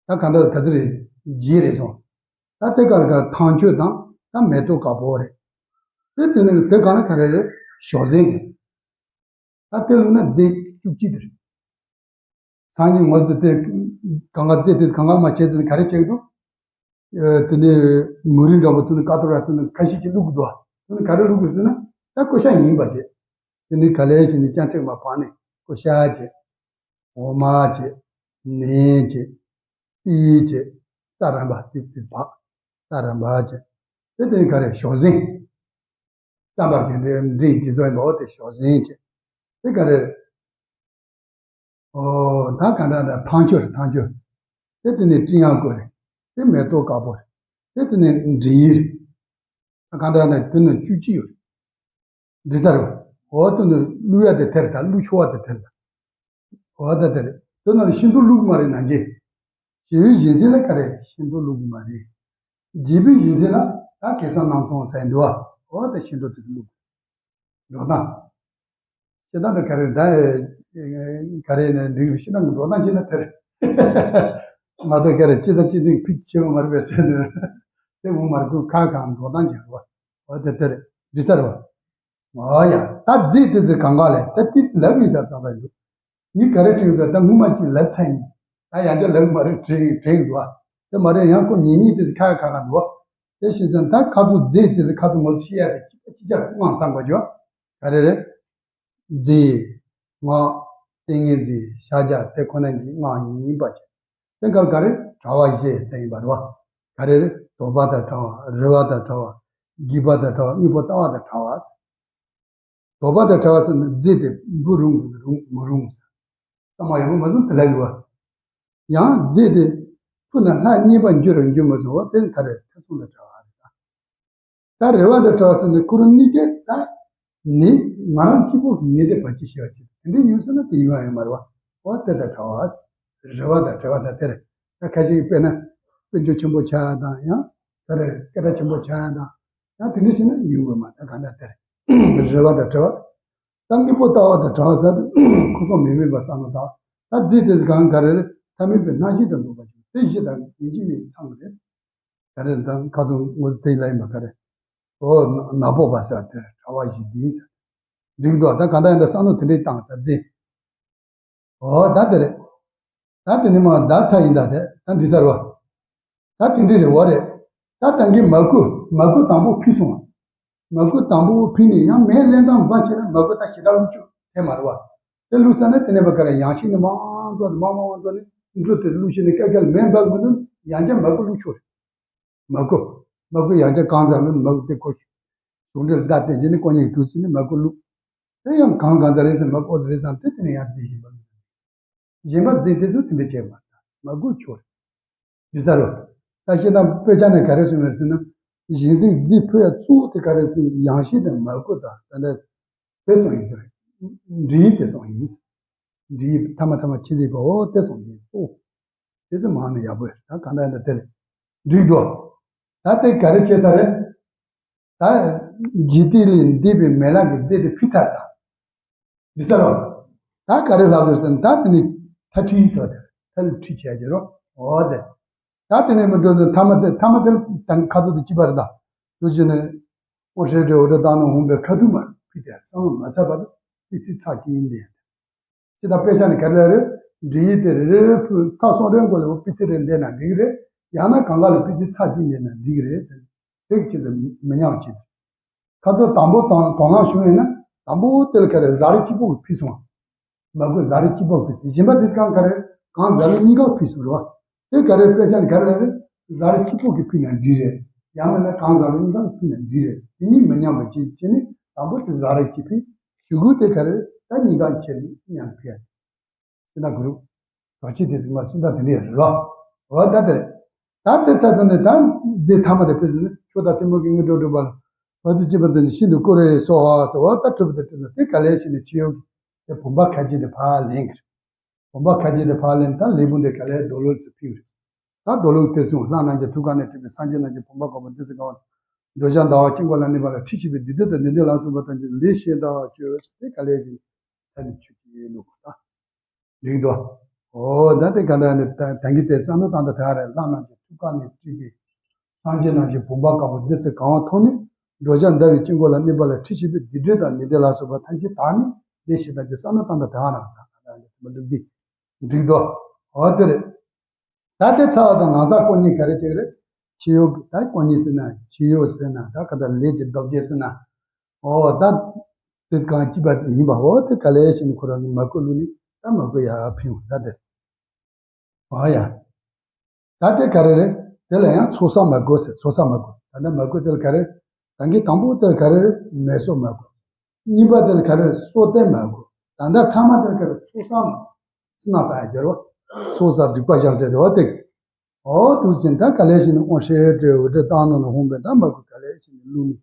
ད་གང་ལྟར་ག་ཚོད་རེད། རྗེས་རེད་སོང་། ད་དེ་གར་ག་ཐང་ཆོས་དང་ད་མེ་ཏོག་དཀར་པོ་རེད། དེ་དེ་ནས་དེ་གང་ལ་ག་རེ་རེད། ཞོ་ཟན་རེད། ད་དེ་ལུགས་ན་རྫས་བཅུ་གཅིག་དེ་རེད། སང་ཉིན་ངོ་ཚོས་དེ་གང་ག་རྫས་དེ་གང་ག་མ་བྱས་ཚེ་ག་རེ་བྱེད་ཀྱི་འདུག་ཨ། དེ་ནས་མུ་རི་འདྲ་པོ་དེ་ནས་ཀ་ཏོ་ར་དེ་ནས་ཁ་ཤས་ཀྱིས་བླུགས་འདུག་དེ་ནས་ག་རེ་བླུགས་ཟེར་ན་ད་ཀུ་ཤ་ཡིན་པ་བྱས། དེ་ནས་ག་ལེ་བྱས་ནས་རྐྱང་ཚེག་མ་བག་ནས་ཀུ་ཤ་བྱས། འོ་མ་བྱས། ནས་བྱས། ཏི་བྱས། རྩ་རམ་པ་ཏི་ཏི་བག་རྩ་རམ་པ་བྱས། དེ་དེ་ནས་ག་རེ་ཞོ་ཟན། རྩམ་པ་གི་འདི་འབྲས་ཀྱི་བཟོ་ཡིན་པ། འོ་དེ་ཞོ་ཟན་བྱས། དེ་ག་རེ། ཨོ་ད་ག་འདྲ་འདྲ་ཐང་ཆོས་རེད། ཐང་ཆོས། དེ་དེ་ནས་སྤྲི་ཡང་བསྐོལ་རེད། དེ་མེ་ཏོག་དཀར་པོ་རེད། དེ་དེ་ནས་འབྲས་ཡིན་རེད། ད་ག་འདྲ་འདྲ་དེ་ནས་བཅུ་གཅིག་ཡོད་རེད། འདི་ས་རེད། འོ་དེ་ནས་བླུགས་ཡ་དེ་དེ་རེད། ད་བླུགས་ཆོག་པ་དེ་དེ་རེད། འོ་ད་དེ་རེད། དེ་ནང་ལ་ཤིན་ཏུ་བླུགས་མ་རེད་ནང་གི། ཞི་བའི་གཞན་སེམས་ལ་ག་རེ་ཤིན་ཏུ་བླུགས་མ་རེད། འཇིགས་པའི་གཞན་སེམས་ལ་ད་གེ་སར་རྣམ་གསུམ་ཟེར་འདུག་ཨ། འོ་ད་ཤིན་ཏུ་དེ་བླུགས། འགྲོ་སྟངས། ཤེས་སྟངས་དེ་ག་རེ་ད། ག་རེ་ནས་འགྲིག་རེད། ཤེས་སྟངས་ཀྱི་འགྲོ་སྟངས་བྱས་ན་དེ་རེད། མ་གཏོགས་ག་རེ་ཅི་ས་ཅི་ཐིག་ཕིག་ཆེ་བ་མ་རེད་པས་ཟེར་ནས། དེ་འོང་མ་རེད། ཁོ་ཁ་གང་འགྲོ་སྟངས་ཀྱི་རེད་བ། འོ་དེ་དེ་རེད། འགྲིག་ས་རེད་བ། ཨོ་ཡ། ད་རྫས་དེ་ཚོ་གང་ག་ལས་ད་ཏིས་ལབ་ཡིན་ཟེར་བསམ་ས་ཡིན་འདུག་ངས་ག་རེ་དྲན་ཟེར། ད་སྔོན་མ་ཅིག་ལབ་ཚར་ཡིན། ད་ཡང་བསྐྱར་ལབ་མ་རེད། དྲན་དྲན་འདུག་ཨ། དེ་མ་རེད། ཡང་ཁོ་ཉེ་ཉེ་དེ་ཚོ་ཁ་ཁ་ཁ་འདུག་དེ་བྱས་ཙང་ད་ཁ་ཚོ་རྫས་དེ་ཚོ་ཁ་ཚོ་ངོ་ཚོ་ཤེས་ཡ་དེ་གཅིག་པ་གཅིག་རྐྱང་དབང་ཚང་དགོས་ཀྱི་ཡོད། ག་རེ་རེད། རྫས། སྔགས། ཏིང་ངེ་འཛིན། ཕྱག་རྒྱ་དེ་ཁོ་ན་གྱི་སྔགས་ཡིན་པ་ཅིག་དེ་ག་ལ་ག་རེ་བྲལ་བ་ཞེས་ཟེར་ཡིན་པ་རེད་བ། ག་རེ་རེད། དོགས་པ་དང་བྲལ་བ། རེ་བ་དང་བྲལ་བ། སྒྱིད་པ་དང་བྲལ་བ། དངོས་པོ་ལྟ་བ་དང་བྲལ་བ། དོགས་པ་དང་བྲལ་བ་ཟེར་ན་རྫས་དེ་འབུ་རུང་རུང་མི་རུང་ཟེར། ཙམ་མ་ཡོང་བ་མ་བཟུང་དེ་ལ་ཡོད་བ། ཡང་རྫས་དེ་ ཕུ་ན་ལྷ་གཉིས་པ་འགྱུར་རུ་འགྱུར་མི་སོང་བ་དེ་ནི་ད་རེས་ཐེ་ཚོམ་དང་བྲལ་བ་རེད་ད། ད་རེ་བ་དང་བྲལ་བ་ཟེར་ནས་ཁོ་རང་གཉིས་ཀས་ད་ནི་ང་རང་གཅིག་པོ་གི་ངེས་དེ་བར་ཆད་ཞེས་པ་ཅིག་དེ་འདྲའི་ཡོད་ཟེར་ན་དེ་ཡོང་ཡ་ཡོད་མ་རེད་བ། འོ་དེ་དང་བྲལ་བ། རེ་བ་དང་བྲལ་བ་ཟེར་དེ་རེད། ད་ཁ་ཤས་ཀྱིས་དཔེར་ན་དཔལ་འབྱོར་ཆེན་པོ་ཆགས་ཡ་དང་ཡང་ད་རེས་སྐད་གྲགས་ཆེན་པོ་ཆགས་ཡ་དང་ཡང་དེ་འདྲ་བྱས་ན་ཡོང་དགོས་མ་ད་གང་ལྟར་དེ་རེད། རེ་བ་དང་བྲལ་བ། ད་དངོས་པོ་ལྟ་བ་དང་བྲལ་བ་ཟེར་ཏེ་ཁོ་སོང་མི་མེད་པ་བསམ་བློ་བཏང་། ད་རྫས་དེ་གང་ག་རེ་རེད། ཐ་མལ་པའི་སྣང་ཤས་དང་འདོགས་པ་ཞིག་དེ་བཞི་དང་ཡིན་གཅིག་མིན་ཚང་གི་རེད། ག་རེ་དང་ཁ་ཚོན་དངོས་སུ་དེ་ལ་ཡིན་པ་ག་རེ། འོ་ན་ཕོག་པ་ཟེར་དེ་བྲལ་བ་ཞིག་འདི་ཟེར། འགྲིག་འདུག་ད་གང་ལྟར་ཡིན་ད་བསམ་བློ་དེ་འདྲས་བཏང་ད་རྫས། འོ་ད་དེ་རེད། ད་དེ་ནི་མ་ད་ཚ་ཡིན་ད་དེ་ད་འདྲི་ས་རེད་བ། ད་དེ་འདྲའི་རེ་བ་རེད། ད་ད་གིན་མ་བསྐུལ་མ་བསྐུལ་དང་པོ་ཕུལ་སོང་བ། མ་བསྐུལ་དང་པོ་ཕུལ་ནས་ཡང་མེ་ལེན་སྟངས་འབའ་བྱས་ན་མ་བསྐུལ་ད་ཞེ་དྲག་བླུགས་ཆོག་དེ་མ་རེད་བ། དེ་བླུགས་ཚར་ནས་དེ་ནས་བ་ག་རེ་ཡང་ཤིང་ནི་མང་དུ་མང་མང་དུ་ནི་འབྲུ་དེ་བླུགས་ཤིང་ནི་ཀ་ཀལ་མེ་འབར་དགོས་ནི་ཡང་བསྐྱར་མ་བསྐུལ་བླུགས་ཆོག་རེད། མ་བསྐུལ་མ་བསྐུལ་ཡང་བསྐྱར་གང་ཟག་མི་མ་བསྐུལ་དེ་ཁོ་ཞུ། གཞུང་འབྲེལ་བརྡ་དེ་བྱས་ནི་ཀོ་ཉིག་དུ་ཕྱིན་ནི་མ་བསྐུལ་བླུགས། དེ་ཡང་གང་གང་ཟག་རེད་ཟེར་མ་བསྐུལ་རེད་ཟེར་དེ་དེ་ནས་ཡང་རྫས་གཞན་པ་བླུགས། གཞན་པ་རྫས་དེ་ཚོ་དེ་འདྲ་བྱས་པ་མ་བསྐུལ་ཆོག་རེད། འདི་ས་རུ། ད་ཤེས་དང་དཔེ་ཆ་ནས་ག་རེ་གསུངས་ཡོད་ཟེར་ན། གཞན་སེམས་རྫས་ཕུལ་ཡ་གཙོ་བོ་དེ་ག་རེ་ཟེར་ན་ཡང་ཤིང་དང་མ་བསྐུལ་དང་ད་ལྟ་དེ་སོང་ཡིན་ཟེར། འབྲི་ཡིག་དེ་སོང་ཡིན། འབྲི་ཡིག་ཐ་མ་ཐ་མ་ཆི་ཟིག་པའོ་དེ་སོང་ཡིན་གཙོ་བོ། དེ་ཚོ་མང་ན་ཡག་པོ་ཡོད་ད་གང་ལྟར་ཡིན་ད་དེ་རེད། འགྲིག་འདུག་ད་དེ་ག་རེ་བྱས་ཚར་རེད། ད་འཇིག་རྟེན་ལས་འདས་པའི་མེ་ལྷ་གི་རྫས་དེ་ཕུལ་ཚར་ད། འདི་ས་རོ། ད་ག་རེ་ལབ་དགོས་ཟེར་ན་ད་དེ་ནི་ཐ་ཁྲིད་ཟེར་བ་དེ་ཐ་ལ་ཁྲིད་བྱས་ཀྱི་རོ། འོ་དེ། ད་དེ་ནས་མི་འགྲོ་ནི་ཐ་མ་དེ་ཐ་མ་དེ་དང་ཁ་ཚོ་དེ་གཅིག་པ་རེད་ད། དུ་ཅི་ནི། ཨོ་ཧྲེ་དྲེ་འོ་དྲེ་བཏང་ནས་འོང་པའི་ཁ་ཐུག་མ་ཕི་དེ་བསམ་བློ་མ་ཚར་བར་དུ་ཕི་ཚི་ཚ་གྱིན་ལྡན། ཅི་ད་དཔེ་ཆ་ནི་ག་རེ་རེད། འབྲི་ཡིག་དེ་རེ་རེ་ཕུ་ཚ་སོང་རེ་མགོ་ལ་ཕི་ཚི་རེ་འདེད་ན་འགྲིག་གི་རེད། ཡང་ན་གང་ག་ལ་ཕི་ཚི་ཚ་གྱིན་ལྡན་ན་འགྲིག་གི་རེད་ཟེར། དེ་གི་ཅི་ཟེར་མི་ཉམས་ཀྱི། ཁ་ཚ་དང་པོ་དང་དོ་སྣང་བྱུང་ཡིན་ན་དང་པོ་དེ་ལ་ག་རེ་ཟ་རེ་གཅིག་པོ་གི་ཕུལ་སོང་བ། མ་གོ་ཟ་རེ་གཅིག་པོ་ཕུལ་སོང་གཞན་པ་དེ་གང་ག་རེ་གང་ཟ་རེ་གཉིས་ཀ་ཕུལ་སོང་རེད་བ། དེ་ག་རེ་དཔེ་ཆ་ནི་ག་རེ་ལ་རེ་ཟ་རེ་གཅིག་པོ་གི་ཕུལ་ན་འགྲིག་རེད། ཡང་མིན་ན་གང་ཟ་རེ་གཉིས་ཀ་ཕུལ་ན་འགྲིག་རེད། དེ་གཉིས་མི་མཉམ་པ་ཅིག་བྱས་ནས་དང་པོ་དེ་ཟ་རེ་གཅིག་ཕུལ། གཞུག་གུ་དེ་ག་རེ་ད་གཉིས་ཀ་ཁྱེར་ནས་མཉམ་ཕུལ་ཡ། དེ་ན་གུ་རུ། དོ་ཆེ་དེ་ཟིན་མ་སུ་འདྲ་དེ་འདྲ་རེད་རོ། འོ་ད་དེ་རེད། ད་དེ་ཚ་ཚ་ནས་ད་རྫས་ཐ་མ་དེ་ཕུལ་ཟིན་ནས་ཆོས་དང་གཏི་མུག་གི་དངོས་གྲུབ་སྒྲུབ་པ་ལ། འོ་དེ་ཅི་པ་དེ་ནི་ཤིན་ཏུ་བསྐོར་བའི་སོ་ཧ་ཟེར་བ་ད་གྲུབ་པ་དེ་གྲུབ་ན་དེ་ག་ལས་ཤེས་ནས་ཆེ་ཡོད་ཀྱི། དེ་བུམ་པ་ཁ་རྗེ་དེ་ཕར་ལེན་གྱི་རེད། བུམ་པ་ཁ་རྗེ་དེ་ཕར་ལེན་ད་ལས་བུམ་དེ་ག་ལས་རྡོ་ལུག་ཚུ་ཕུལ་རེད། ད་རྡོ་ལུག་དེ་གསུངས་ལྷ་རྣམས་ཀྱི་ཐུགས་ཀ་ནས་སྤྲུལ་པའི་སངས་རྒྱས་རྣམས་ཀྱི་བུམ་པ་གང་པོ་འདི་ཚུ་གང་བ། འགྲོ་བྱ་ཟླ་བ་དཀྱིལ་འཁོར་ལ་གནས་པ་ལ་ཁྲིད་བྱེད་པའི་སྡིག་སྒྲིབ་དང་ནད་གདོན་ལ་སོགས་པ་ཐམས་ཅད་ལས་ཤེས་དང་བཅོས་ཏེ་ག་ལས་ཤེས་ནས་ད་ནི་ཆུ་སྐྱེས་ལུག་གོ་ད། འགྲིག་འདུག་འོ་ད་དེ་ག་ད་ནི་ད་གིན་དེ་བསམ་བློ་བཏང་ད་དེ་ཧ་རེ་ལྷ་རྣམས་ཀྱི་ཐུགས་ཀ་ནས་སྤྲུལ་པའི་སངས་རྒྱས་རྣམས་ཀྱི་བུམ་པ་དཀར་པོ་འདི་ཚེ་གང་བ་ཐོག་ནས་འགྲོ་བྱ་ཟླ་བའི་དཀྱིལ་འཁོར་ལ་གནས་པ་ལ་ཁྲིད་བྱེད་པའི་སྡིག་སྒྲིབ་དང་ནད་གདོན་ལ་སོགས་པ་ཐམས་ཅད་དག་ནས་ལས་ཤེས་ད་ཀྱི་བསམ་བློ་བཏང་ད་དེ་ཧ་རེ་ད་ག་ད་ནི་མ་འགྲིག་འདི་འགྲིག་འདུག་འོ་དེ་རེད། ད་དེ་ཚ་བ་དང་ནང་ས་ཀོ་གཉིས་ག་རེ་བྱེད་ཀྱི་རེད། ཕྱི་ཡོད་ཀྱི་ད་ཀོ་གཉིས་ཟེར་ན་ཕྱི་ཡོད་ཟེར་ན་ད་ག་ད་ལས་ཀྱི་ལྡོག་བྱེད་ཟེར་ན། འོ་ད། དེ་གང་སྐྱིད་པ་ཡིན་པ་འོ་དེ་ག་ལས་ཤེས་ནས་ཁོ་རང་གི་མ་བསྐུལ་བླུགས་ནས་ད་མ་བསྐུལ་ཡ་ཕིང་ད་དེ། འོ་ཡ། ད་དེ་ག་རེ་རེད། དེ་ལ་ཡང་ཚོགས་བསགས་མ་དགོས་ཟེར་ཚོགས་བསགས་མ་དགོས། ད་ལྟ་མ་བསྐུལ་དེ་ལ་ག་རེ། ད་གིན་དང་པོ་དེ་ལ་ག་རེ་རེད། མེ་གསོད་མ་དགོས། གཉིས་པ་དེ་ལ་ག་རེ་གསོལ་གཏད་མ་དགོས། ད་ལྟ་ཐ་མ་དེ་ལ་ག་རེ་ཚོགས་བསགས་མ་དགོས། སུ་ན་ས་ཡ་སྦྱོར་བ། ཚོགས་བསགས་སྒྲིབ་པ་སྦྱང་ཟེར་དེ་འོ་དེ། འོ་དུ་ཅན་ད་ག་ལས་ཤེས་ནས་དབང་ཤེས་སྤྲོས་འོད་སྤྲོས་བཏང་ནང་ལ་ཧོང་པའི་ད་མ་གུ་ག་ལས་ཤེས་ནས་བླུགས་ནས་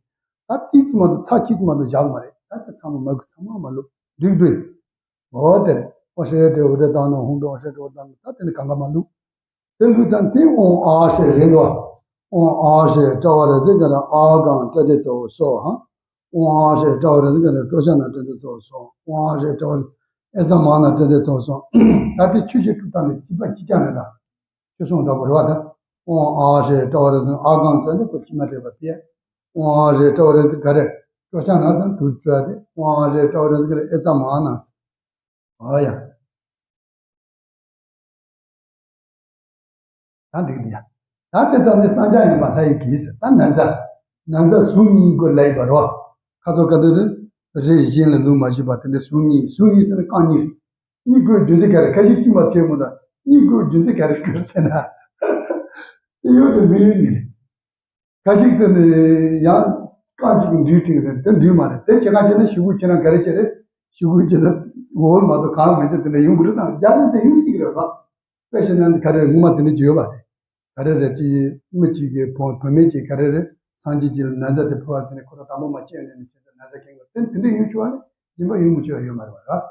ད་ཏིག་ཙི་མ་གཏོགས་ཚ་ཁྱི་ཙི་མ་གཏོགས་བཞག་མ་རེད། ད་དེ་ཚང་མ་མ་གུ་ཚང་མ་མ་བླུགས་འགྲིག་འདུག་འོ་དེ་རེད། དབང་ཤེས་སྤྲོས་འོད་སྤྲོས་བཏང་ནང་ལ་ཧོང་པའི་དབང་ཤེས་སྤྲོས་འོད་བཏང་ནང་ད་དེ་ནི་གང་ག་མ་བླུགས། དེ་བླུགས་ཙང་དེ་དབང་ཨ་ཤེས་རེད་འདུག་དབང་ཨ་ཤེས་སྤྲ་བ་རེ་ཟིག་ག་ར་ཨ་གང་སྤྲ་དེ་ཚ་བོ་སོ་ཧ། དབང་ཨ་ཤེས་སྤྲ་བ་རེ་ཟིག་ག་ར་སྤྲོ་ཆ་ན་སྤྲ་དེ་ཚ་བོ་སོ། དབང་ཨ་ཤེས་སྤྲ་བ་ཨེ་ཙ་མ་ན་སྤྲ་དེ་ཚ་བོ་སོ། ད་དེ་ཆུ་ཞིག་བཀྲུ་སྟངས་ནི་གཅིག་པ་གཅིག་རྐྱང་རེད་ད། ཆུ་སོང་འདྲ་པོ་རེད་བ་ད། དབང་ཨ་ཤེས་སྤྲ་བ་རེ་ཟིག་ཨ་གང་ཟེར་འདི་ཁོ་ཅི་མ་བསྡད་པ་དེ། དབང་ཨ་ཤེས་སྤྲ་བ་རེ་ཟིག་ག་རེ་སྤྲོ་ཆ་ན་ཟེར་དུ་སྤྲོ་དེ་དབང་ཨ་ཤེས་སྤྲ་བ་རེ་ཟིག་ག་རེ་ཨེ་ཙ་མ་ན་ཟེར། ཨོ་ཡ། ད་འགྲིག་འདི་ཡ། ད་དེ་ཙམ་ནས་སངས་རྒྱས་ཡིན་པ་ལྷ་ཡི་གེ་ཟེར་ད་ན་བཟའ། ན་བཟའ་ཟུར་གཉིས་སྐོར་ལ་ཡིན་པ་རོ། ཁ་ཚོ་ག་དེ་རེད། རེ་གཞན་ལ་ལུང་མ་བྱེད་པ་དེ་འདྲ་ཟུར་གཉིས་ཟུར་གཉིས་ཟེར་ན་རྐང་གཉིས་རེད། གཉིས་སྐོར་རྒྱུ་མཚན་ག་རེ་ཁ་ཤས་ཀྱིས་མ་བྱེད་མོ་ད་གཉིས་སྐོར་རྒྱུ་མཚན་ག་རེ་སྐོར་ཟེར་ན། དེ་ཡོད་དེ་མི་ཡོད་གཉིས་རེད། ཁ་ཤས་དེ་ནི་ཡང་རྐང་གཅིག་གི་འདྲུད་ཁྲིད་དེ་དེ་འདྲུད་མ་རེད་དེ་ཁྱེད་ཁ་ཆེ་ན་ཞུ་སྒོ་ཁྱེད་རང་ག་རེ་བྱེད་རེད། ཞུ་སྒོ་ཁྱེད་ན་འོལ་མ་གཏོགས་གང་མེད་ཅེས་དེ་འདྲ་ཡོང་གི་རེད་དང་རྒྱ་ནི་དེ་ཡོང་སྲིད་ཀྱི་རེད་བ། དཔེ་བཤད་ན་ག་རེ་ངོ་མ་དེ་འདྲ་བརྗོད་པ་དེ། ག་རེ་རེད། ཅིག་མི་གཅིག་གིས་བུ་བུད་མེད་ཅིག་ག་རེ་རེད། སངས་རྒྱས་ཅིག་ལ་ན་ཚ་དེ་ཕོག་པ་དེ་ནས་ཁོ་རང་དང་པོ་མ་སྐྱེས་ཡོང་ནས་ནས་ཁྱེད་ཚོ་ན་ཚ་ཁེངས་པ་དེ་དེ་འདྲ་ཡོང་ཆོག་པ་ནི་སྦྱིན་པ་ཡོང་མི་ཆོག་པ་ཡོད་མ་རེད་པ། ར་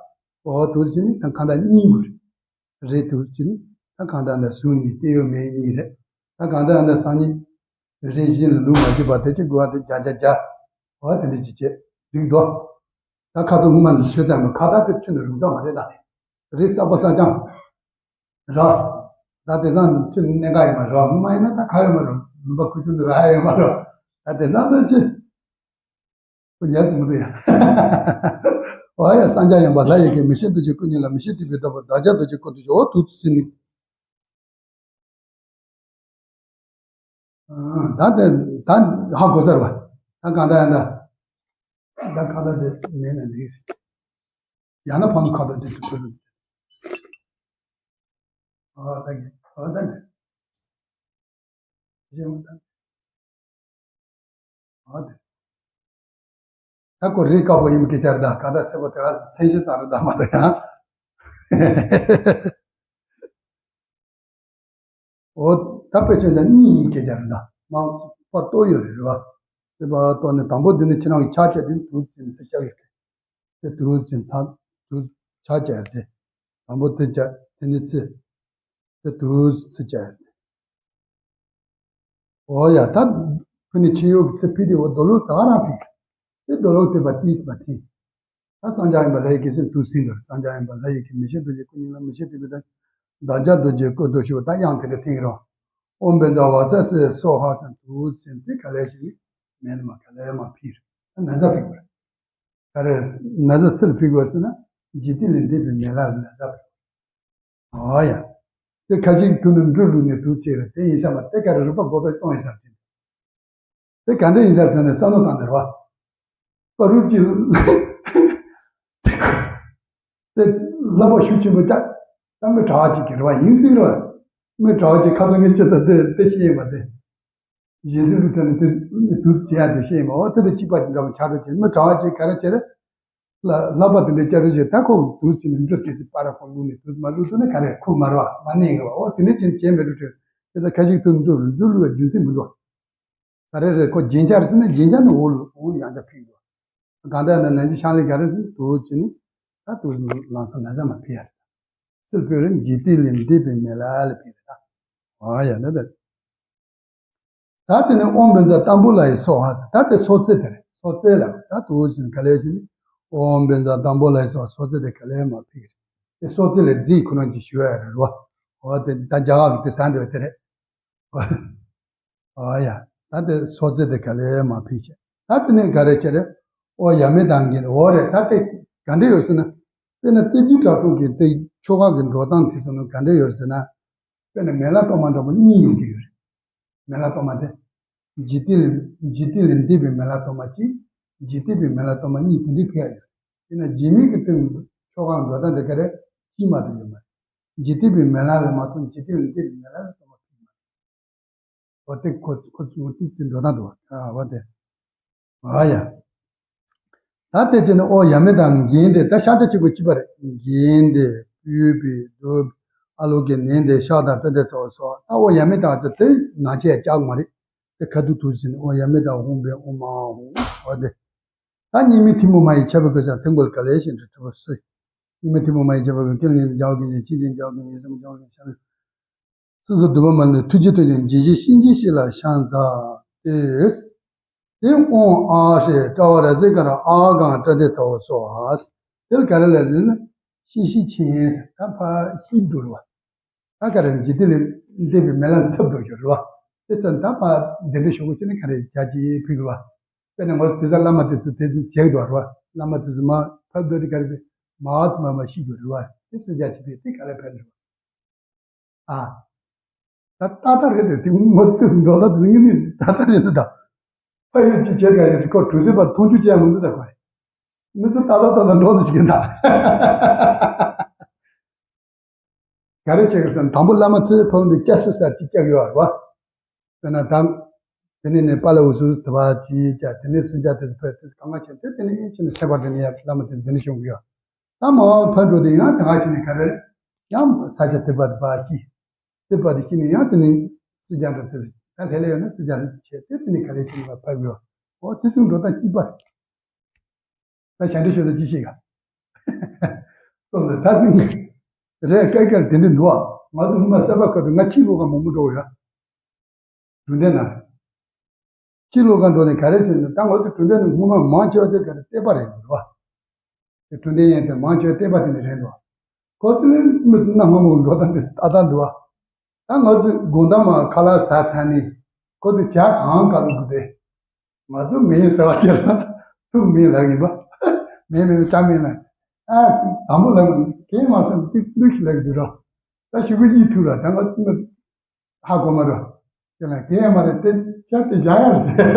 འོ་དུ་ཕྱིན་ནི་ད་གང་ལྟར་གཉིས་དགོས་རེད། རེད་དུ་ཕྱིན་ནི་ད་གང་ལྟར་ན་གཟུགས་གཉིས་ལྟེ་བའི་མིང་གཉིས་རེད། ད་གང་ལྟར་ན་སང་ཉིན་རེ་བཞིན་ལ་ལུང་མ་བྱེད་པ་དེ་ཅི་དགོས་པ་དེ་བརྒྱ་བརྒྱ་བརྒྱ། འོ་དེ་འདྲ་ཅིག་བྱེད་འདུག་དོ། ད་ཁ་ཚ་ངོ་མ་ནས་ཆོས་ཚན་མ་ཁ་བརྡ་དེ་ཁྱོད་ནས་རུང་ཚ་མ་རེད་ད། རེད་གསར་པ་གསར་རྐྱང་། ར། ད་དེང་སང་ཁྱོད་གནད་འགག་ཡོད་མ་རེད། ངོ་མ་ཡིན་ན་ད་ཁ་ཡོད་མ་རེད། ལུང་པ་ཁུ་ཆུ་ནས་ར་ཡོད་མ་རེད། ད་དེང་སང་ད་ཅི། ཁོ་ཉལ་ཚུལ་མི་འདུག་ཡ། འོ་ཡ། སངས་རྒྱས་ཡོན་པ་ལྷ་ཡི་གེ་མི་ཤེས་རྡོ་རྗེ་སྐུ་གཉིས་ལ། མི་ཤེས་སྟོན་པའི་བདག་པོ་བདག་ཅག་རྡོ་རྗེ་སྐུ་རྡོ་རྗེ། འོ་དུ་ཟིན། ད་དེ་ད་ཧ་གོ་ཚར་བ། ད་གང་ལྟར་ཡང་ད། ད་གང་ལྟར་དེ་མེད་ན་འགྲིག་ཡང་ན་ཕ་མ་ཁ་ཏོ་དེ་དུ་ཁོ་ལ། ཨ་ད་གི་ཨ་ད་གི་ཨ་དེ། ད་ཁོ་རེད་དཀར་པོ་ཡིན་སྐད་ཆ་རེད། ད་གང་ལྟར་སེར་པོ་དེ་ག་མཚན་གཞི་ཙམ་རེད། ད་མ་གཏོགས་ཡང་། འོ་ད་དཔེ་ཆ་ད་གཉིས་ཡིན་སྐད་ཆ་རེད། ད་མ་པ་ཏོ་ཡོད་རེད་རེད་བ། དེ་པ་ཏོ་ནི་དང་པོ་འདི་ནི་ཁྱེད་རང་གི་ཆ་བཅད་དུས་དུས་ཙམ་ཟེར་བཅག་ཡོད་དེ། དེ་དུས་ཙམ་ཚ་དུས་ཆ་བཅད་ཡོད་དེ། དང་པོ་དེ་བཅད་དེ་ནི་ཚེ། དེ་དུས་ཚེ་བཅད་ཡོད་དེ། འོ་ཡ། ད་ཕུ་ནི་ཆེ་ཡོད་ཀྱི་ཚེ་ཕི་དེ་འོ་རྡོ་ལུག་ད་ག་རང་ཕི། དེ་རྡོ་ལུག་དེ་པ་ཏིས་པ་ཏི། ད་སངས་རྒྱས་ཡོན་པ་ལྷ་ཡི་གེ་སེམས་དུ་ཟིན་དུ། སངས་རྒྱས་ཡོན་པ་ལྷ་ཡི་གེ་མི་ཤེས་རྡོ་རྗེ་སྐུ་གཉིས་ལ། མི་ཤེས་སྟོན་པའི་བདག་ཅག་རྡོ་རྗེ་སྐུ་རྡོ་རྗེ། ད་དབྱངས་དེ་འདྲ་ཐེངས་རང་། ཨོཾ་བཛྲ་ཝ་ས་སི་སྭཱ་ཧཱ་ཟེར་དུ་ཟིན་དེ་ག་ལས་ཤིག་ནི་མེད་མ་ག་ལས་མ་ཕིར། ད་ན་ཚ་ཕིག་བར། ག་རེ་ན་ཚ་སིལ་ཕིག་བར་ཟེར་ན་འཇིག་རྟེན་ལས་འདས་པའི་མེ་ལྷ་ལ་ན་ཚ་ཕིག་འོ་ཡ། དེ་ཁ་ཅིག་དུ་ནི་འབྲུ་བླུགས་ནས་དུག་བྱས་རེད། དེ་ཡིན་ས་མ་རེད། དེ་ག་རེ་རུས་པ་འགོག་པའི་གཏོང་ཡིན་ས་རེད། དེ་ག་འདྲ་ཡིན་ས་རེད་ཟེར་ནས་བསམ་བློ་བཏང་ནས་རེད་བ། པ་རུབ་ཀྱི་དེ་ལྷག་པ་ཤུགས་ཆེན་པོ་བཏང་། ད་མི་གྲྭ་བ་ཅིག་གིས་རེད་བ། ཡིན་སྲིད་རེད་བ། མི་གྲྭ་བ་ཅིག་ཁ་ཚ་ངན་ཅི་ཚ་དེ་དེ་ཤེས་ཡིན་པ་དེ། གཞན་སེམས་ལུགས་ཚ་ནས་དེ་དུག་བྱེད་ཡ་དེ་ཤེས་ཡིན་པ། འོ་དེ་དང་གཅིག་པ་ཅིག་འདྲ་བ་ཆགས་འགྲོ་བྱེད། མི་གྲྭ་བ་ཅིག་ག་རེ་བྱེད་རེད། ལ་ལྷག་པ་དེ་འདྲའི་སྐྱ་རུ་བྱས། ད་ཁོ་དུག་བྱས་ནས་འབྲུ་དེ་ཚོ་པ་ར་ཁོ་བླུགས་ནས་དུག་མ་བླུགས་ཐུབ་ན་ག་རེ་ཁུག་མ་རེད་བ། མ་གནས་གི་བ། འོ་དེ་འདྲ་བྱས་ནས་བྱས་མེད་འགྲོ་དུས་དེ་ཚོ་ཁ་ཅིག་དུ་འབྲུ་འབྲུ་བླུགས་པའི་རྒྱུ་མཚན་མི་འདུག་ག་རེ་རེད། ཁོ་རྒྱན་ཆ་རེད་ཟེར་ན་རྒྱན་ཆ་ནི་འོ་འོ་ཡང་ཆ་ཕིག་འདུག་གང་ལྟར་ན་ན་ཚ་ཤང་ལས་ག་རེ་ཟེར་ན་དུག་བྱས་ནས་ད་དུག་ལངས་ས་ན་ཚ་མ་ཕིག་ཡ་རེད། སིལ་ཕིག་རེད། འཇིག་རྟེན་ལས་འདས་པའི་མེ་ལྷ་ལ་ཕིག་རེད་ད། འོ་ཡ་ད་ད། ད་དེ་ནས་ཨོཾ་བཛྲ་ཏམ་བུ་ལ་ཡི་སྭཱ་ཧཱ་ཟེར། ད་དེ་སོ་རྩེ་དེ་རེད། སོ་རྩེ་ལ་ད་དུ་ཟིན་ག་ལས་ཟིན། ཨོཾ་བཛྲ་ཏམ་བུ་ལ་ཡི་སྭཱ་ཧཱ། སོ་རྩེ་དེ་ག་ལས་མ་ཕིག་རེད། དེ་སོ་རྩེ་ལ་རྫས་ཁོ་རང་གིས་ཞུ་ཡ་རེད་བ། འོ་དེ་ད་རྒྱ་གར་གི་དེ་ཟ་འདོད་དེ་རེད། འོ་ཡ། ད་དེ་སོ་རྩེ་དེ་ག་ལས་མ་ཕིག་བྱས། ད་དེ་ནས་ག་རེ་བྱས་རེད། ཨོ་ཡ་མེ་དང་གིན། འོ་རེད། ད་དེ་ག་འདྲ་ཡོད་ཟེར་ན། དཔེར་ན་ཏེ་ཇི་དྲག་ཚོགས་ཀྱི་དེ་ཆོ་ག་གི་འགྲོ་སྟངས་དེ་ཚོ་ནང་ག་འདྲ་ཡོད་ཟེར་ན། དཔེར་ན་མེ་ལྷ་གཏོར་མ་འདྲ་པོ་གཉིས་ཡོང་གི་ཡོད་རེད། མེ་ལྷ་གཏོར་མ་དེ། འཇིག་རྟེན་ལས་འཇིག་རྟེན་ལས་འདས་པའི་མེ་ལྷ་གཏོར་མ་གཅིག་འཇིག་རྟེན་པའི་མེ་ལྷ་གཏོར་མ་གཉིས་དེ་འདྲའི་ཕེབས་ཡ་ཡོད། དེས་ན་རྗེས་མའི་གི་སྟེང་ཆོ་ག་འགྲོ་སྟངས་དེ་ག་རེ་གཅིག་མ་གཏོགས་ཡོད་མ་རེད། འཇིག་རྟེན་པའི་མེ་ལྷ་ལ་མ་གཏོགས་འཇིག་རྟེན་ལས་འདས་པའི་མེ་ལྷ་ལ་གཏོར་མ་ཕེབས་མ་རེད། འོ་དེ་ཁོ་ཁོ་ཚོ་ཏི་ཙི་འགྲོ་སྟངས་འདུག་བ། ཨ་འོ་དེ། ཨ་ཡ། ད་དེ་བྱས་ནས་ཨོ་ཡ་མེ་དང་གིན་དེ་ད་ཤ་ཆ་གཅིག་པོ་གཅིག་པ་རེད། གིན་དེ་སྤོས་པའི་རྡོ་ཨ་ལོ་གི་ནན་དེ་ཤ་དང་སྤུན་ཟླ་ཚོ་སོགས། ད་ཨོ་ཡ་མེ་དང་ཟེར་དེ་ནང་ཆས་ཡ་ཀྱག་མ་རེད། དེ་ཁ་ཐུག་ཐུག་བྱས་ནས་ཨོ་ཡ་མེ་དང་ཧོང་པའི་ཨོ་མ་ཧོང་ཟེར་བ་དེ། ད་གཉིས་མེད་ཐལ་མོ་སྨྲ་བའི་ཁྱབ་པའི་སྐུ་ཟེར་དེ་མགོ་ལ་ག་ལས་ཤེས་འདྲ་གྲུབ་པ་སུ། གཉིས་མེད་ཐལ་མོ་སྨྲ་བའི་ཁྱབ་པའི་སྐུ། ཀུན་ལས་རྒྱལ་བ་ཀུན་གྱི་ཆེད་ཅིང་རྒྱལ་བ་ཀུན་གྱི་སེམས་རྒྱལ་བ་ཀུན་གྱི་ཤ་ནི། སྲིད་མཚོ་བདུན་པ་མ་ནི་ཐུགས་རྗེ་སྟོན་ཅིང་འཇིགས་བྱེད་གཤིན་རྗེའི་གཤེད་ལ་ཕྱག་འཚལ་ཏེ། དེ་ཨོང་ཨ་ཧྲེ་ཀྲ་བ་ར་ཟི་ཀ་ར་ཨ་གང་ཏྲ་ཏེ་ཚ་བོ་སོ་ཧ། དེ་ལ་ག་རེ་ལབ་ཟེར་ན་གཤེད་གཤེད་ཆེན་ཟེར། ད་ཕ་གཤེད་འགྲོ་རེད་བ། ད་ག་རེ་འཇིག་རྟེན་ལས་འདས་པའི་མེ་ལྷ་འཚབ་འགྲོ་རྒྱུ་རེད་བ། དེ་ཚོ་ད་ཕ་འདི་འདྲ་ཞུ་དགོས་ཀྱི་ནི་ག་རེ་རྒྱ་ཆེ་ཕི་གི་རེད་བ། དཔེར་ན་ངོ་ཚོ་དེ་ཚ་བླ་མ་དེ་ཚོ་དེ་བྱེད་དགོས་རེད་བ། བླ་མ་དེ་ཚོ་མ་ཕབ་འདོད་དེ་ག་རེ་རེད། མ་ཚོ་མ་མ་ཤི་དགོས་རེད་བ། དེ་སུ་རྒྱ་ཆེ་ཕི་དེ་ག་ལས་ཕན་རེད་བ། ཨ། ད་ཏག་ཏག་རེད་དེ། དེ་མོ་སི་ཏི་སི་འགྲོ་ད་དེ་ངི་ནི་ཏག་ཏག་རེད་ད། ཕ་ཡུལ་གྱི་ཁྱེད་ཀ་ཡོད་དེ་ཁོ་གྲུ་སེ་པར་མཐོང་ཆུ་ཅན་མི་འདུག་ད་ཁོ་རེད། མི་སི་ཏག་ཏག་ཏག་ཏག་འགྲོ་འདུག་ཞིག་ཡིན་ད། ག་རེ་བྱེད་ཀྱི་སོང་། དང་པོ་བླ་མ་ཚོས་ཕ་བུ་འདི་སྐྱ་སུ་ས་ཅི་སྐྱ་གི་ཡོད་རེད་བ། དེ་ན་དང་། དེ་ནས་ནས་པ་ལ་འུ་སུ་དེ་བ་ཅི་སྐྱ། དེ་ནས་སུ་སྐྱ་དེ་ཕ་དེ་གང་ག་བྱས་ཏེ་དེ་ནས་ཁྱེད་ནས་སེ་བ་དེ་ནས་ཡ་བླ་མ་དེ་འདི་ནས་བྱུང་གི་ཡོད། ད་མ་བ་ཕ་འགྲོ་དེ་ཡང་དེ་ག་ཁྱེད་ནས་ག་རེ། ཡང་ས་ཆ་དེ་བ་དེ་བ་ཤི། དེ་བ་དེ་ཤི་ནས་ཡང་དེ་ནས་ སུས་ཀྱང་འགྲོ་དེ་ད་ལྷས་ལྷས་ཡོད་ན་སུས་ཀྱང་རེད་བྱས་ཏེ་དེ་ནི་ག་རེ་བྱས་ནས་ཕར་ཕབ་ཡོད། འོ་དེ་ཚོའི་འགྲོ་སྟངས་གཅིག་པ་རེད། ད་ཞབས་འདྲེན་ཞུ་ས་ཅི་ཞིག་ག་སོང་ཙང་ད་ནི་རེད། སྐད་སྐད་དེ་འདྲ་འདུག་ཨ། ང་ཚོ་སྔོན་མ་སེ་པ་ཁ་དུ་ང་ཕྱི་ལོགས་ཀ་མང་པོ་འགྲོ་ཡོད། གྲུབ་མཐའ་ན། ཕྱི་ལོགས་ཀ་འགྲོ་ནས་ག་རེ་ཟེར་ན་ད་ང་ཚོ་གྲུབ་མཐའ་ནི་སྔོན་མ་མང་ཆེ་བ་དེ་ག་རེ་བལྟས་པ་རེད་འདུག་བ། དེ་གྲུབ་མཐའ་ཡན་དེ་མང་ཆེ་བ་བལྟས་པ་དེ་འདྲ་རེད་འདུག་ཁོ་ཚོ་ནི་མི་སུ་གནའ་སྔ་མོ་འགྲོ་སྟངས་དེ་ཏག་ཏག་འདུག་བ། ད་ང་ཚོ་དགོང་དག་མ་ཁ་ལག་ཟ་ཚར་ནས་ཁོ་ཚོ་ཇ་གང་ག་ལ་འདུག་སྟེ། ང་ཚོ་མེད་ཟེར་བ་ཅིག་ལ་ཐུག་མེད་ལབ་ཡིན་པ། མེད་མེད་མེད་ཅང་མེད་ན། ཨ། དང་པོ་ལབ་ན་གས་མ་སོང་དེ་འདུག་ཞིག་ལབ་ཀྱི་འདུག་ར། ད་ཞུ་གུ་ཡིད་ཐུག་ར་ད་ང་ཚོ་ཧ་གོ་མ་ར། དེ་ལ་གས་མ་རེད་དེ་ཅག་དེ་བཞག་ཡ་རེད་ཟེར།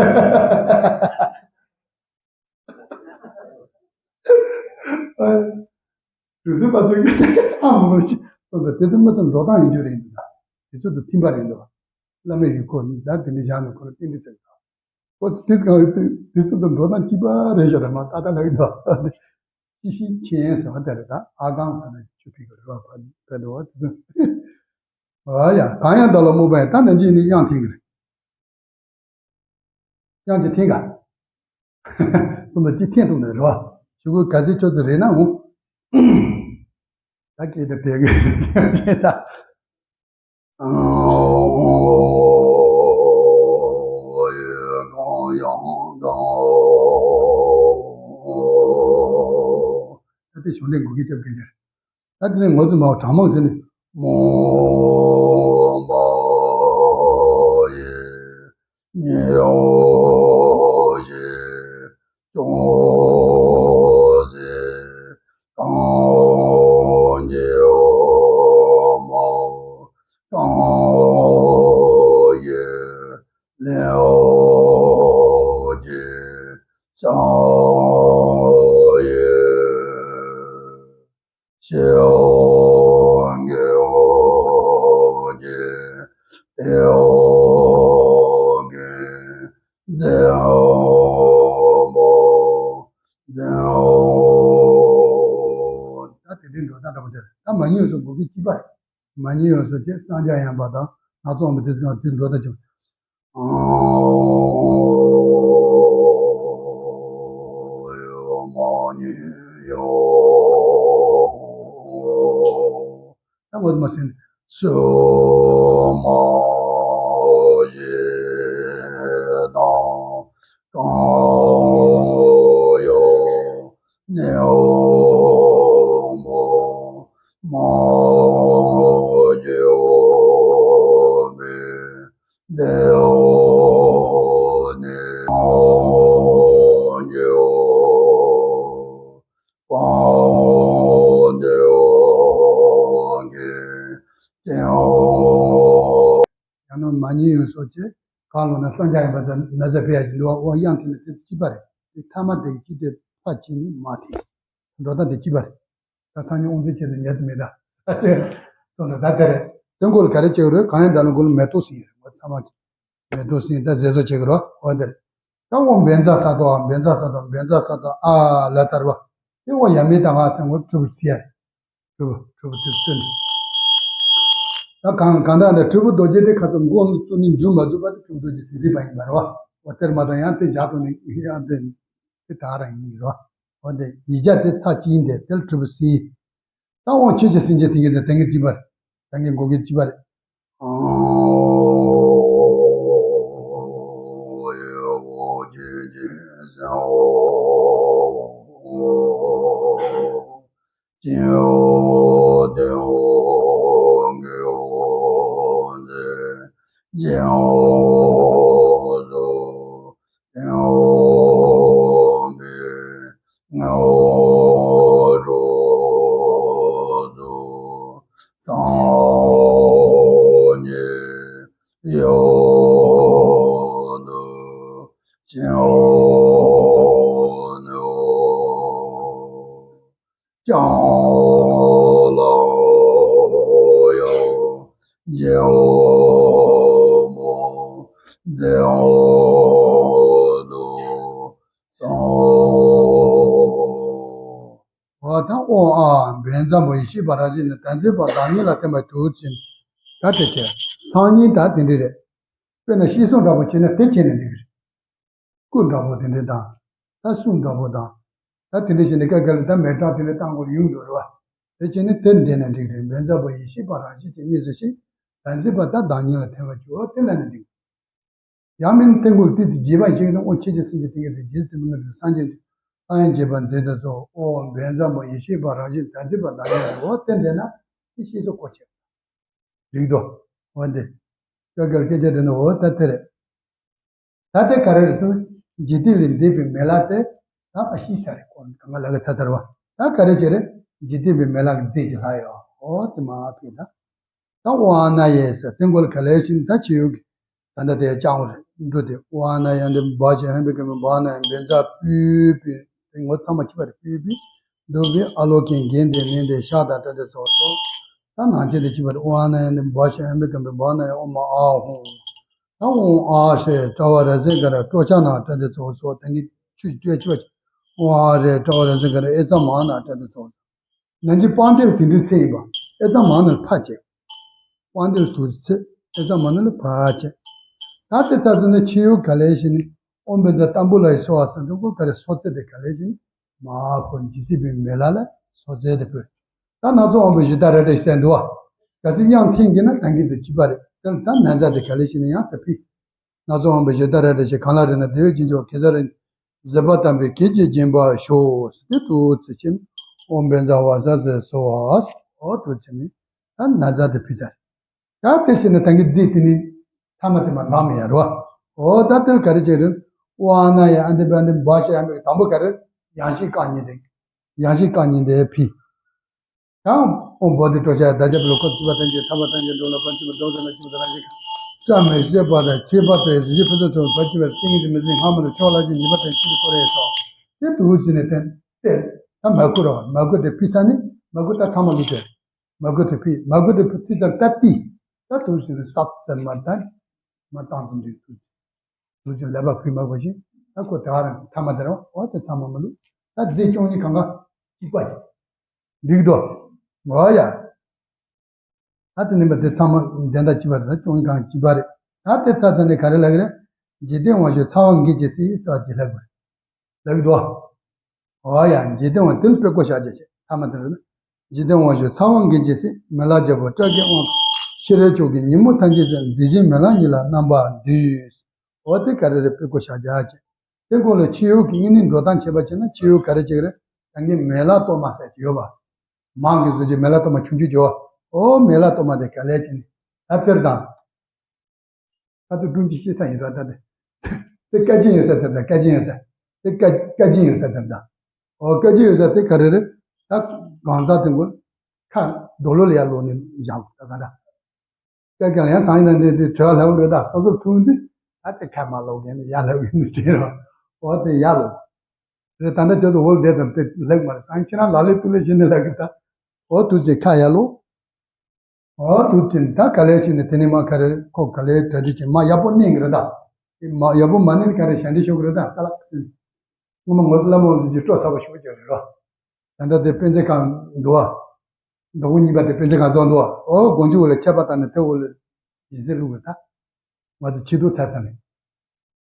དུས་ཚོད་པ་ཚོ་གིས་ཧ་མ་གོ་ཞིག་སོང་ཙང་དེ་ཚོ་མི་ཚོ་འགྲོ་སྟངས་ཡིན་རྒྱུ་རེད་འདུག་དེ་ཚོ་དང་མཐུན་པ་རེད་འདུག་བླ་མའི་ཡུལ་ཁོ་ད་དེ་འདྲ་བཞག་ནས་ཁོ་ལ་རྟེན་འབྲེལ་ཟེར་འདུག་ཁོ་ཚོ་དེ་ཚོ་དེ་ཚོ་དང་འགྲོ་སྟངས་གཅིག་པ་རེད་ཤག་ད་མ་ཏག་ཏག་ལབ་ཀྱི་འདུག་སྤྱི་ཤིང་ཆེན་ཟེར་བ་དེ་རེད། ད་ཨ་གང་ཟེར་ན་ཆུ་ཕིག་གི་རེད་བ། ཕ་ཕ་འགྲོ་བ་དེ་ཚོ། ཨ་ཡ། གང་ཡང་བདག་ལ་རྨོངས་པ་ཡིན། ད་ནན་གྱིས་ནི་དབྱངས་འཐེན་གྱི་རེད། དབྱངས་ཅིག་འཐེན་ག་གསུམ་ལ་གཅིག་འཐེན་ཐུབ་ནས་རེད་བ། ཞུ་གུ་ག་ཚོད་ཁྱོད་ཚོ་རེད་ན་འོང་། ད་སྐད་དེ་དེ་གི་ད། ད་དེ་གཞུང་འགྲེལ་འགོད་ཀྱི་སྐྱབས་གལ་ཆེ། ད་དེ་ནས་ངོ་ཚ་མའོ་གྲངས་མང་ཟེར་ནས། མོ་མ་ཡེ་ཉེ་ཡོ་ཡེ་ཅོ་ཟེ་གང་ཉེ་ཡོ་མ་གང་ཡེ་ལེ་ཡོ་ཡེ་ཤ་ཡེ། ཆེའོ་གེའོ་གེ་ཏེའོ་གེ་ཟེའོ་མོ་ཟེའོ། ད་དེ་འདྲའི་འགྲོ་སྟངས་འདྲ་པོ་དེ་རེད། ད་མ་ཉེས་སུ་འགོག་པའི་སྤྱི་པ་རེད། མ་ཉེས་སུ་བྱས་སངས་རྒྱས་ཡན་པ་དང་སྣ་ཚོགས་མི་དེ་ཚོ་གང་དུ་འགྲོ་ད་ཅིང་། ད་ངོ་མ་ཟིན། སོ་མ་ཡེ་དང་གང་ཡོ་ནེའོ་མོ་མ་གེའོ་མེ་དེའོ་ནེ་གང་གེའོ་གང་དེའོ་གེ་ཀེའོ། ཡང་ན་མ་ཉེས་ཡོན་སོགས་ཀྱིས་གང་ལོ་ན་སངས་རྒྱས་ཡིན་པ་ཙམ་ན་ཟེར་ཕེ་ཡ་ཞིག་འདུག་བ། འོ་དབྱངས་དེ་ནི་དེ་ཚོ་གཅིག་པ་རེད། དེ་ཐ་མ་དེ་གི་དེ་ཕ་ཅི་ནི་མ་དེ་འགྲོ་སྟངས་དེ་གཅིག་པ་རེད། ད་སང་ཉིན་དབུ་འཛིན་བྱས་ནས་ཉལ་ཚེ་མེད་ད་སོང་ཙང་ད་དེ་རེད། དེ་མགོ་ལ་ག་རེ་བྱེད་དགོས་རེད། གང་ཡང་ད་ལོ་མགོ་ལ་མེ་ཏོག་སྲིན་ཡོད་རེད། འོ་ཚང་མ་གི་མེ་ཏོག་སྲིན་ད་ཟས་བཟོ་བྱེད་དགོས་རེད། འོ་དེ་རེད། ད་འོ་བཛྲ་ས་ཏྭ་བཛྲ་ས་ཏྭ་བཛྲ་ས་ཏྭ་ཨ་ལ་ཙར་བ། དེ་འོ་ཡ་མེ་ད་ང་སེང་འོ་གྲུབ་སི་ཡ་རེད། གྲུབ་གྲུབ་དེ་བཙུན། ད་གང་གང་ལྟར་ད་གྲུབ་རྡོ་རྗེ་དེ་ཁ་ཚ་མགོ་ནས་བཙུན་ནས་མཇུག་མ་བཙུན་པ་དེ་གྲུབ་རྡོ་རྗེ་སྲིད་སྲིད་པ་ཡིན་པ་རེད་བ། འོ་དེར་མ་དང་ཡང་དེ་བཞག་ཏུ་ནས་ཡང་དེ་དེ་དག་རང་ཡིན་རེད་བ། འོ་དེ་ཡིག་བརྒྱ་དེ་ཚ་གཅིག་ཡིན་ཏེ་དེར་གྲུབ་སྲིད། ད་འོ་ཆོས་ཀྱི་སེམས་ཅན་དེ་གའི་དེ་དེ་གའི་གཅིག་པ་རེད། དེ་གའི་མགོ་གི་གཅིག་པ་རེད། སངས་རྒྱས་ཡོད་དོ། ཅང་ལ་ཡང་རྒྱལ་མོ་མཛད་འོ་དོ། སངས། འོ་ད་ཨོ་ཨ་བཛྲ་མོ་ཡེ་ཤེས་པ་རང་བཞིན་ནི་ད་མཛད་པ་བདག་ཉིད་ལ་བརྟེན་པའི་དུས་ཕྱིན། ད་དེ་ཆེ་ སང་ཉིན་ད་དེ་འདྲ་རེད། དཔེར་ན་ཤི་སོང་འདྲ་པོ་བྱས་ན་དེ་བྱས་ན་འགྲིག་གི་རེད། སྐུ་འདྲ་པོ་དེ་འདྲ་དང་། ད་གསུང་འདྲ་པོ་དང་། ད་དེ་འདྲ་བྱས་ནས་ཀ་ཀ་ལ་ད་མེ་སྲེག་དེ་འདྲ་བཏང་དགོས་ཡོང་འདུག་རེད་བ། དེ་བྱས་ནས་དེ་འདྲ་ན་འགྲིག་རེད། འབེན་ཚབ་པ་ཡེ་ཤེས་པ་རང་བཞིན་གྱིས་གནས་སུ་ཞིག་དམ་ཚིག་པ་ད་བདག་ཉིད་ལ་ཐལ་བར་གྱུར་དེ་ལ་ནི་འགྲིག་ཡང་མིན་ཐེག་དགུ་ཏི་ཙི་རྒྱས་པ་ཞིག་ན་དབང་ཆེ་ཆེ་སེམས་ཀྱི་ཏིང་ངེ་འཛིན་རྗེས་སུ་མི་སྣང་དུ་སངས་རྒྱས་ཀྱི་ལྟ་བའི་རྗེས་དཔག་འཛིན་དུ་སོགས། ཨོ་བན་ཛ་མོ་ཡེ་ཤེས་པ་རང་བཞིན་དམ་ཚིག་པ་བདག་ཉིད་ལ་འོ་བསྟན་བསྡད་ན་དེ་ཤེས་སུ་གོ་ཆེ། རིག་དོ། འོ་འདི། ཀ་ཀར་སྐད་ཆ་དྲིས་ན་འོ་ད་དེ་རེད། ད་དེ་ག་རེ་རེད་ཟེར་ན། འཇིག་རྟེན་ལས་འདས་པའི་མི་ལ་དེ་ད་ཕ་ཤི་ཚར་རེད། ཁོ་གང་ག་ལ་ག་ཚར་ཚར་བ། ད་ག་རེ་བྱེད་རེད། འཇིག་རྟེན་པའི་མི་ལ་གི་རྫས་ཀྱི་ལྷ་ཡོད། འོ་དེ་མ་ཕི་ད། ད་ཨོ་ཨ་ན་ཡེ་ཟེར་དེ་མགོ་ལ་ག་ལེ་ཤིན་ད་ཆེ་ཡོད་གི། ད་ལྟ་དེ་ལྕང་བ་རེད་འགྲོ་དེ་ཨོ་ཨ་ན་ཡ་འདི་འབའ་ཞིག་ཧན་པའི་གམ་པའི་འབའ་ན་ཡ་འབེན་ཛ་པུས་པི་དེ་ངོ་ཚང་མ་ཅི་པ་རེད་པུས་པི་འདུག་པའི་ཨ་ལོ་ཀན་གན་དེ་ནན་དེ་ཤ་དང་སྐྲ་དེ་ཚོ་སོ། ད་ནང་ཆེན་དེ་ཅི་པ་རེད་ཨོ་ཨ་ན་ཡ་འདི་འབའ་ཞིག་ཧན་པའི་གམ་པའི་འབའ་ན་ཡ་ཨོ་མ་ཨ་ཧོང་། ད་ཨོ་ཨ་ཧྲེ་ཏྲ་བ་ར་ཟེ་ག་ར་ཀྲོ་ཆ་ན་སྐྲ་དེ་ཚོ་སོ་ད་གི་ཆུ་སྤྲོད་ཅི་པ་ཅི་ཨོ་ཨ་ཧྲེ་ཏྲ་བ་ར་ཟེ་ག་ར་ཨེ་ཙ་མ་ན་སྐྲ་དེ་ཚོ། ནན་གྱི་པང་གདན་དེ་འདྲའི་ཚེ་ཡིན་པ། ཨེ་ཙམ་མང་ན་ལ་ཕར་བྱེད། པང་གདན་དུ་ཚེ་ཨེ་ཙམ་མང་ན་ལ་ཕར་བྱེད། ད་དེ་ཚ་ཚ་ནི་ཕྱི་ཡུལ་ག་ལས་ཤི་ནི་ཨོམ་བན་ཚ་ཏམ་བུ་ལ་ཡི་སོ་བ་ས་འདུག་གོ་ག་རེ་སོ་ཚེ་དེ་ག་ལས་ཤི་ནི་མ་ཧོ་འཇིག་རྟེན་པའི་མེ་ལ་ལ་སོ་ཚེ་དེ་ཕུལ། ད་ན་ཚོ་ཨོམ་བན་ཞུ་ད་ར་ཏྲ་ཤི་ཟེར་འདུག་བ། ག་སི་དབྱངས་འཐེན་གྱི་ན་ད་གིན་དུ་བྱིས་པ་རེད་དེ་ལ་ད་ན་ཚ་དེ་ག་ལས་ཤི་ནི་ཡང་ས་ཕི། སྣ་ཚོགས་འོང་བའི་ཞེ་ད་ར་འདྲ་ཞིག་གང་ལ་རེ་ན་དེ་བས་ཀྱི་འཇོག་གེ་སར་བཟོད་པ་དམ་པའི་གེགས་ཀྱིས་བརྒྱན་པར་ཤོག་ཟེར་ཏེ་ཏུ་ཚེ་ཆེན་ཨོམ་བན་ཛ་བ་ཟ་ཟེར་སོ་ཨོ་ཏུ་ཚེ་ནི་ད་ན་ཟ་དེ་ཕི་ཚར། ད་དེ་བྱས་ན་ད་གི་རྫས་དེ་ནི་ཐ་མ་དེ་མ་འདང་མི་ཡ་རོ། ཨོ་ད་དེར་ག་རེ་བྱེད་རེད། ཨོ་ཨ་ན་ཡ་ཨ་འདི་བ་འདི་འབའ་ཤ་ཡ་མི་དང་པོ་ག་རེ་ཡང་ཤེས་རྐང་གཉིས་ཏེ། ཡང་ཤེས་རྐང་གཉིས་ཏེ་ཕི། དང་། ཨོ་བོ་དྷི་ཀྲོ་ཤ་ཡ་ད་ཅ་པ་ལོ་ཁོ་ཅི་བ་ཐན་གྱི་ཐ་བ་ཐན་གྱི་འགྲོ་ལ་པ་ཅི་བ་འགྲོ་ཟ་ན་ཅི་བ་ད་རང་བཞིན་ཀ་མི་ཤེས་པ་དང་ཁྱད་པར་དུ་ཡི་གཟི་བརྗིད་ཕུན་སུམ་ཚོགས་པ་ཅི་བ་ཏིང་ངེ་འཛིན་མི་ཟིན་སྔ་མ་དང་ཕྱོགས་ལ་ཅི་ཉི་མ་དང་ཕྱི་དུ་ཁོ་རེ་སོ། དེ་དུ་ཅི་ནས་བསྟན་ཏེ། ད་མ་ཁུ་རོ་མ་ཁུ་དེ་ཕི་ཚ་ནི་མ་ཁུ་ད་ཚང་མ་མི་ཏེ། མ་ཁུ་དེ་ཕི་མ་ཁུ་དེ་ཕི་ཚི་ཚ་ད་ཏི། ད་དུ་ཅི་ནས་སབ་ཙན་མ་ད་མ་བཏང་དུ་འདུས་དུ་ཅི། དུ་ཅི་ལེ་བ་ཕི་མ་ཁུ་ཞིག་ད་ཁོ་ད་རང་ཐ་མ་དེ་རོ་ཨོ་དེ་ཚང་མ་མ་ལུ། ད་རྫས་སྐྱོང་ནི་གང་ག་གཅིག་པ་ཅི། འགྲིག་འགྲོ། འོ་ཡ། ད་དེ་ནི་མ་དེ་ཚང་མ་བདེན་དང་གཅིག་པ་རེད་ད་སྐྱོང་གང་གཅིག་པ་རེད། ད་དེ་ཚ་ཚ་ནས་ག་རེ་ལབ་ཀྱི་རེད། འཇིག་རྟེན་དབང་ཕྱུག་ཚ་བ་འགེལ་གྱི་སྲིད་ཟེར་བ་དེ་ལབ་དགོས་རེད། ལབ་ཀྱི་འདུག་འོ་ཡ་འཇིག་རྟེན་དབང་དེ་ལ་དཔེ་བཀོད་བཞག་རྒྱུ་བྱེད་ཐ་མ་དེ་རེད་ན། འཇིག་རྟེན་དབང་ཕྱུག་ཚ་བ་འགེལ་གྱི་སྲིད་མི་ལ་རྒྱལ་པོ་སྐྲ་གི་དབང་ཤེས་རབ་མཆོག་གི་ཉིན་མོ་ཐམས་ཅད་ཀྱང་མཛེས་བཞིན་མི་ལ་ཉིད་ལ་རྣམ་པ་འདུས། འོ་དེ་ག་རེ་རེད་དཔེ་བཀོད་བཞག་རྒྱུ་བྱེད། དེ་སྐོར་ལ་ཕྱི་ཡུལ་གྱི་དངོས་གནས་འགྲོ་སྟངས་བྱེད་པ་བྱས་ན་ཕྱི་ཡུལ་ག་རེ་བྱེད་ཀྱི་རེད། ད་གིན་མེ་ལ་གཏོར་མ་ཟེར་གྱི་ཡོད་པ། མང་གི་བཟོ་རྒྱུ་མེ་ལ་གཏོར་མ་ཆུང་ཆུང་བྱོ། ཨོ་མེ་ལ་གཏོར་མ་དེ་ག་ལས་བྱས་ནས་ད་དེར་དང་། ཁ་ཚུར་སྒྲུང་ཅིག་ཤེས་ས་ཡིན་ར་ད་དེ། དེ་བཀའ་བཀྱིན་ཡོད་ས་དེར་དང་བཀའ་བཀྱིན་ཡོད་ས། དེ་བཀའ་བཀའ་བཀྱིན་ཡོད་ས་དེར་དང་། ཨོ་བཀའ་བཀྱིན་ཡོད་ས་དེ་ག་རེ་རེད། ད་གང་ཟག་དེ་ཀུན་ཁ་རྡོ་ལོ་ལ་ཡར་ལོག་ནས་བཞག་ད་ག་ད། སྐད་ཀྱང་ཡང་སང་ཡིན་ན་འདི་འདི་བྲེལ་བ་ལྷག་རེད་ད་སོ་སོར་ཐུག་འདི་ཨ་དེ་ཁ་མ་ལོག་གན་ནི་ཡར་ལྷག་གིན་ནི་དྲན་རོགས། འོ་དེ་ཡར་ལོག་རེད། ད་ལྟ་ཁྱོད་ཚོ་འོལ་བསྡད་དང་དེ་ལྷག་མ་རེད། སང་ཁྱེད་རང་ལ་ལས་དུ་ལས་བཞིན་ནི་ལྷག་གི་ད། འོ་དུ་ཚེ་ཁ་ཡར་ལོག་འོ་དུ་ཚེ་ད་ག་ལས་བྱས་ནས་དེ་ནས་མ་ག་རེ་ཁོ་ག་ལས་གྲ་སྒྲིག་བྱས་མ་ཡག་པོ་གནས་གི་རེད་ད། མ་ཡག་པོ་མ་གནས་ག་རེ་ཞལ་འདྲི་ཞུ་གི་རེད་ད་ད་ལགས་ཟེར་ནས། སྔོན་མ་ངོ་བླ་མ་འོ་ཚོ་ཅིག་སྤྲོ་ཚ་པོ་ཞུ་གི་རེད་རོ། ད་ལྟ་དེ་དཔེ་མཛོད་ཁང་འདུག་བ། མདོ་དབུ་གཉིས་པ་དེ་དཔེ་མཛོད་ཁང་བཟོ་འདུག་བ། ཨོ་དགོང་ཇུག་འོག་ལ་ཆད་པ་བཏང་ནས་དེ་འོག་ལ་ཡིན་ཟེར་བླུགས་པ་ད། ང་ཚོ་ཆེ་དུ་ཚ་ཚ་ནས།